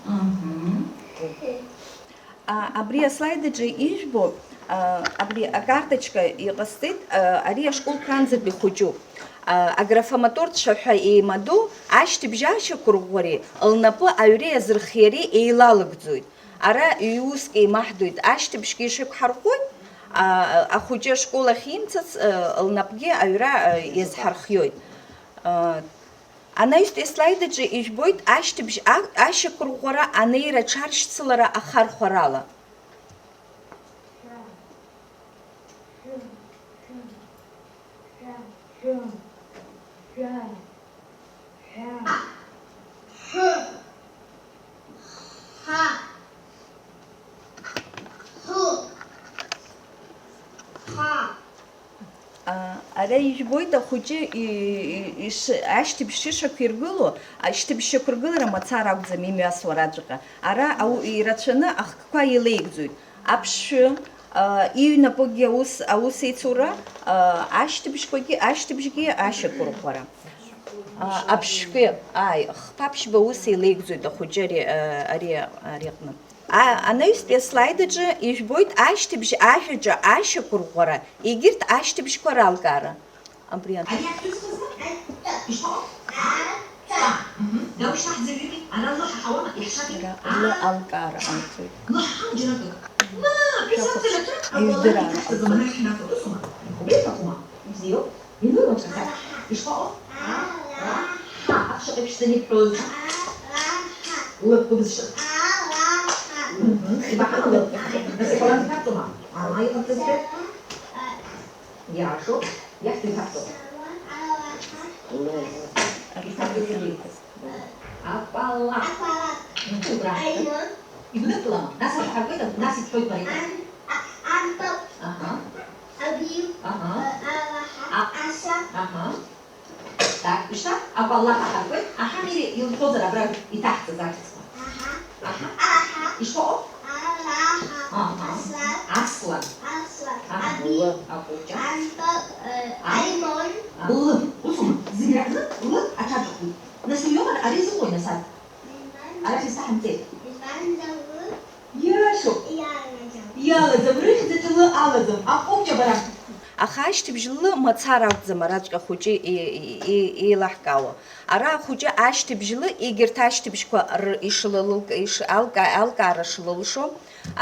Мгм. А, абри аслайд аҿы ижәбо, а, абри акарточка иҟасҵеит, а, ари ашколқәа ранӡатәи хәыҷуп. А, аграфоматорцәа ҳәа еимадоу ашьҭыбжь ашьақәырӷәӷәареи лнапы аҩреи азырхиареи еилалыгӡоит. Ара ҩ-уск еимаҳдоит, ашьҭыбжьгьы ишықәҳарӷәӷәоит, а, ахәыҷы ашкол ахь имцац, а, лнапгьы аҩра, а, иазҳархиоит. А, анаҩстәи аслайд аҿы ижәбоит ашьҭыбжь а-, ашьақәырӷәӷәара анеира аҽаршьцылара ахархәарала. А, ара ижәбоит ахәыҷы и-, и-, иш-, ашьҭыбжь шышақәиргыло, ашьҭыбжь шьақәыргылара мацара акәӡам имҩасуа раҵәҟьа. Ара ау-, ирацәаны ахкқәа еилеигӡоит. Аԥшшәы, а, иҩнапыкгьы аус, аусеицура, а, ашьҭыбжьқәагьы, ашьҭыбжьгьы ашьақәырӷәӷәара. А, аԥшшәы, ааи, хԥа-ԥшьба аус еилеигӡоит ахәыҷы ари, а, ари, ари аҟны. А, анаҩстәи аслайд аҿы ижәбоит ашьҭыбжь ажәаҿы ашьақәырӷәӷәара, егьырҭ ашьҭыбжьқәа ралкаара. Абри аҿы. Ари ахьӡ-, ишԥаҟоу? Мгм. Дауишьҭаҳӡырҩыми, ара лы ҳаҳауама, иаҳшаҭи? Ара лы алкаара ҟанаҵоит. Лы ҳаҳау џьаракык. Ма, шәахәаԥш, ишәзырдыраара ҟанаҵоит. Убри аҭахума? Бзиоуп. Ианылмаҵәахьа, ишԥаҟоу? Ҳа, аԥшаҟа иԥшӡаны ибҳәоз. Лыгәыбзшьа. Мгм. Ибаҳама лы? Нас иҟалан иҭабҵома? Ала иҟабҵазшәа? Иашоуп. Иахьҭа иҭабҵо. Иҭабҵо. Акәалаԥ. Акәалаԥ. Убра. Ибнықәлама? Нас аҳәа ҳаргоит, нас ибҳәоит Марина. Ан-, а-, антоп. Аҳа. Абиу. Аҳа. Алаҳа. А-, аса. Аҳа. Так, ишта, акәалаԥ аҳаргоит, аҳа, Мери, илҳәозар абра иҭаҳҵаз ахьӡқәа. Аҳа. Аҳа. Аҳа. Ишԥаҟоу? Алаҳа. Аҳа. Аслан. Аслан. Аҳа. Аби. Лы. Ахәыҷы. Анто, э, аҳа. Аимон. Лы. Усума? Зегь ракны лы аҽаҿахәит. Нас уиоума ари зыҟоу, нас ар-, арахь изҭаҳамҵеит. Избанзар лы Аха ашьҭыбжь лы мацара акәӡам араҵәҟьа ахәыҷы и-, и-, и-, еилаҳкаауа. Ара ахәыҷы ашьҭыбжь лы егьырҭ ашьҭыбжьқәа р-, ишылылк-, иш-, алка-, алкаара шылылшо.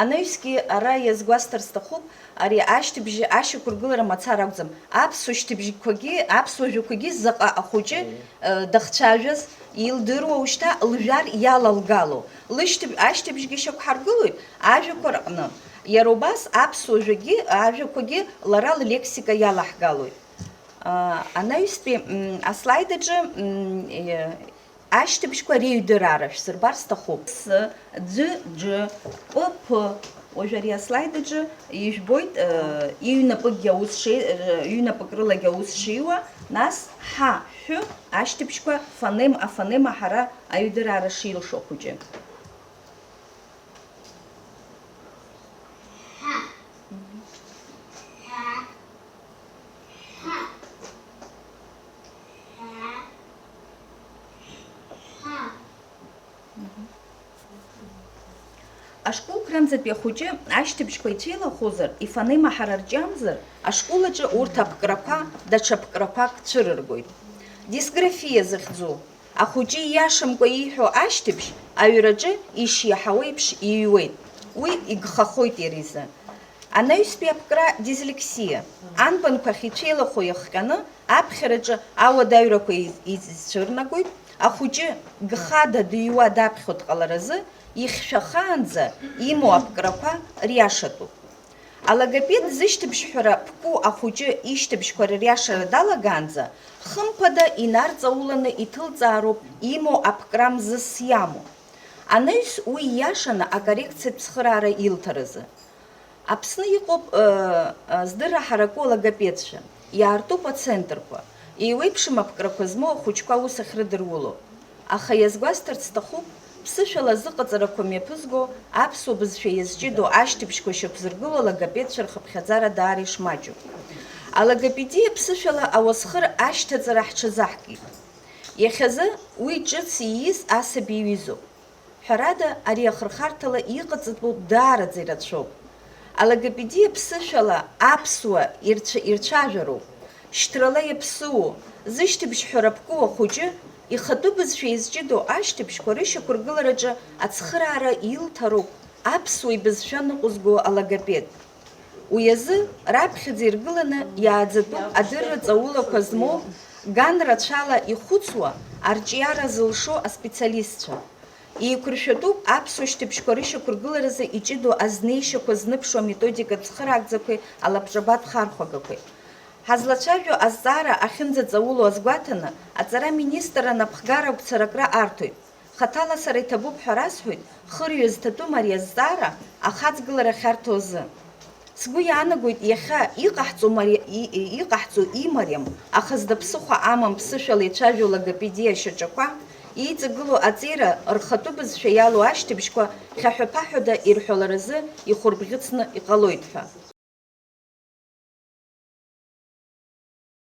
Анаҩсгьы ара иазгәасҭар сҭахуп, ари ашьҭыбжь ашьақәыргылара мацара акәӡам. Аԥсуа шьҭыбжьқәагьы, аԥсуа жәақәагьы заҟа ахәыҷы, э, дахцәажәаз илдыруа, ушьҭа лжәар иалалгало. Лышьҭыб-, ашьҭыбжьгьы шьақәҳаргылоит ажәақәа рҟны. Иара убас аԥсуа жәагьы, ажәақәагьы лара ллексика иалаҳгалоит. А, анаҩстәи, м, аслайд аҿы, м, е, ашьҭыбжьқәа реиҩдыраара шәсырбар сҭахуп. С, ӡәы, џы, п, ԥ. Уажә ари аслайд аҿы ижәбоит, э, иҩнапыкгьы аус шеи-, э, ҩнапык рылагьы аус шиуа, нас ҳа, ҳәы ашьҭыбжьқәа фонем-афонема ҳара аҩдыраара шилшо ахәыҷы. Ашколқәранӡатәи ахәыҷы ашьҭыбжьқәа ицәеилахозар, ифонема ҳара рҿиамзар, ашкол аҿы урҭ аԥкрақәа даҽа ԥкрақәак цәырыргоит. Дисграфиа захьӡу, ахәыҷы ииашамкәа ииҳәо ашьҭыбжь аҩраҿы ишиаҳауа еиԥш иҩуеит, уи игхахоит иара изы. Анаҩстәи аԥкра дислексиа, анбанқәа ахь ицәеилахо иахҟьаны аԥхьараҿы ауадаҩрақәа из-, изцәырнагоит, ахәыҷы гхада дыҩуа даԥхьо дҟаларазы, ихьшәахаанӡа имоу аԥкрақәа риашатәуп. Алогопед зышьҭыбжьҳәара ԥку ахәыҷы ишьҭыбжьқәа рыриашара далагаанӡа, хымԥада инарҵауланы иҭылҵаароуп имоу аԥкра мзызс иамоу. Анаҩс уи ииашаны акоррекциатә цхыраара илҭаразы. Аԥсны иҟоуп, ы, ы, здырра ҳараку алогопедцәа, иаартуп ацентрқәа, еиуеиԥшым аԥкрақәа змоу ахәыҷқәа аус ахьрыдыруло. Аха иазгәасҭарц сҭахуп, ԥсышәала азыҟаҵарақәа мҩаԥызго аԥсуа бызшәа иазҷыдоу ашьҭыбжьқәа шьақәзыргыло алогопедцәа рхыԥхьаӡара даара ишмаҷу. Алогопедиа ԥсышәала ауасхыр ашьҭаҵара ҳҽазаҳкит. Иахьазы уи ҿыц ииз асаби иҩызоуп. Ҳәарада, ари ахырхарҭала иҟаҵатәу даараӡа ирацәоуп. Алогопедиа ԥсышәала аԥсуа ирцәа-, ирцәажәароуп, шьҭрала иаԥсыуоу, зышьҭыбжьҳәара ԥку ахәыҷы, ихатәы бызшәа иазҷыдоу ашьҭыбжьқәа рышьақәыргылараҿы ацхыраара илҭароуп аԥсуа ибызшәа ныҟәызго алогопед. Уи азы раԥхьаӡа иргыланы иааӡатәуп адырра ҵаулақәа змоу, ган рацәала ихәыцуа, арҿиара зылшо аспециалистцәа. Еиқәыршәатәуп аԥсуа шьҭыбжьқәа рышьақәыргыларазы иҷыдоу азнеишьақәа зныԥшуа аметодикатә цхыраагӡақәеи алабҿабатә хархәагақәеи. Ҳазлацәажәо азҵаара ахьынӡаҵауло азгәаҭаны, аҵара министр анапхгара агәцаракра арҭоит. Хаҭала сара иҭабуп ҳәа расҳәоит, хырҩа зҭатәым ари азҵаара ахаҵгылара ахьарҭо азы. Сгәы иаанагоит, иахьа иҟаҳҵо мари-, и-, и-, иҟаҳҵо имариам, аха зда ԥсыхәа амам ԥсышәала ицәажәо логопедиа ашьаҿақәа, иҵагылоу аҵеира рхатәы бызшәа иалоу ашьҭыбжьқәа хьаҳәа-ԥаҳәада ирҳәаларазы ихәырбӷьыцны иҟалоит ҳәа.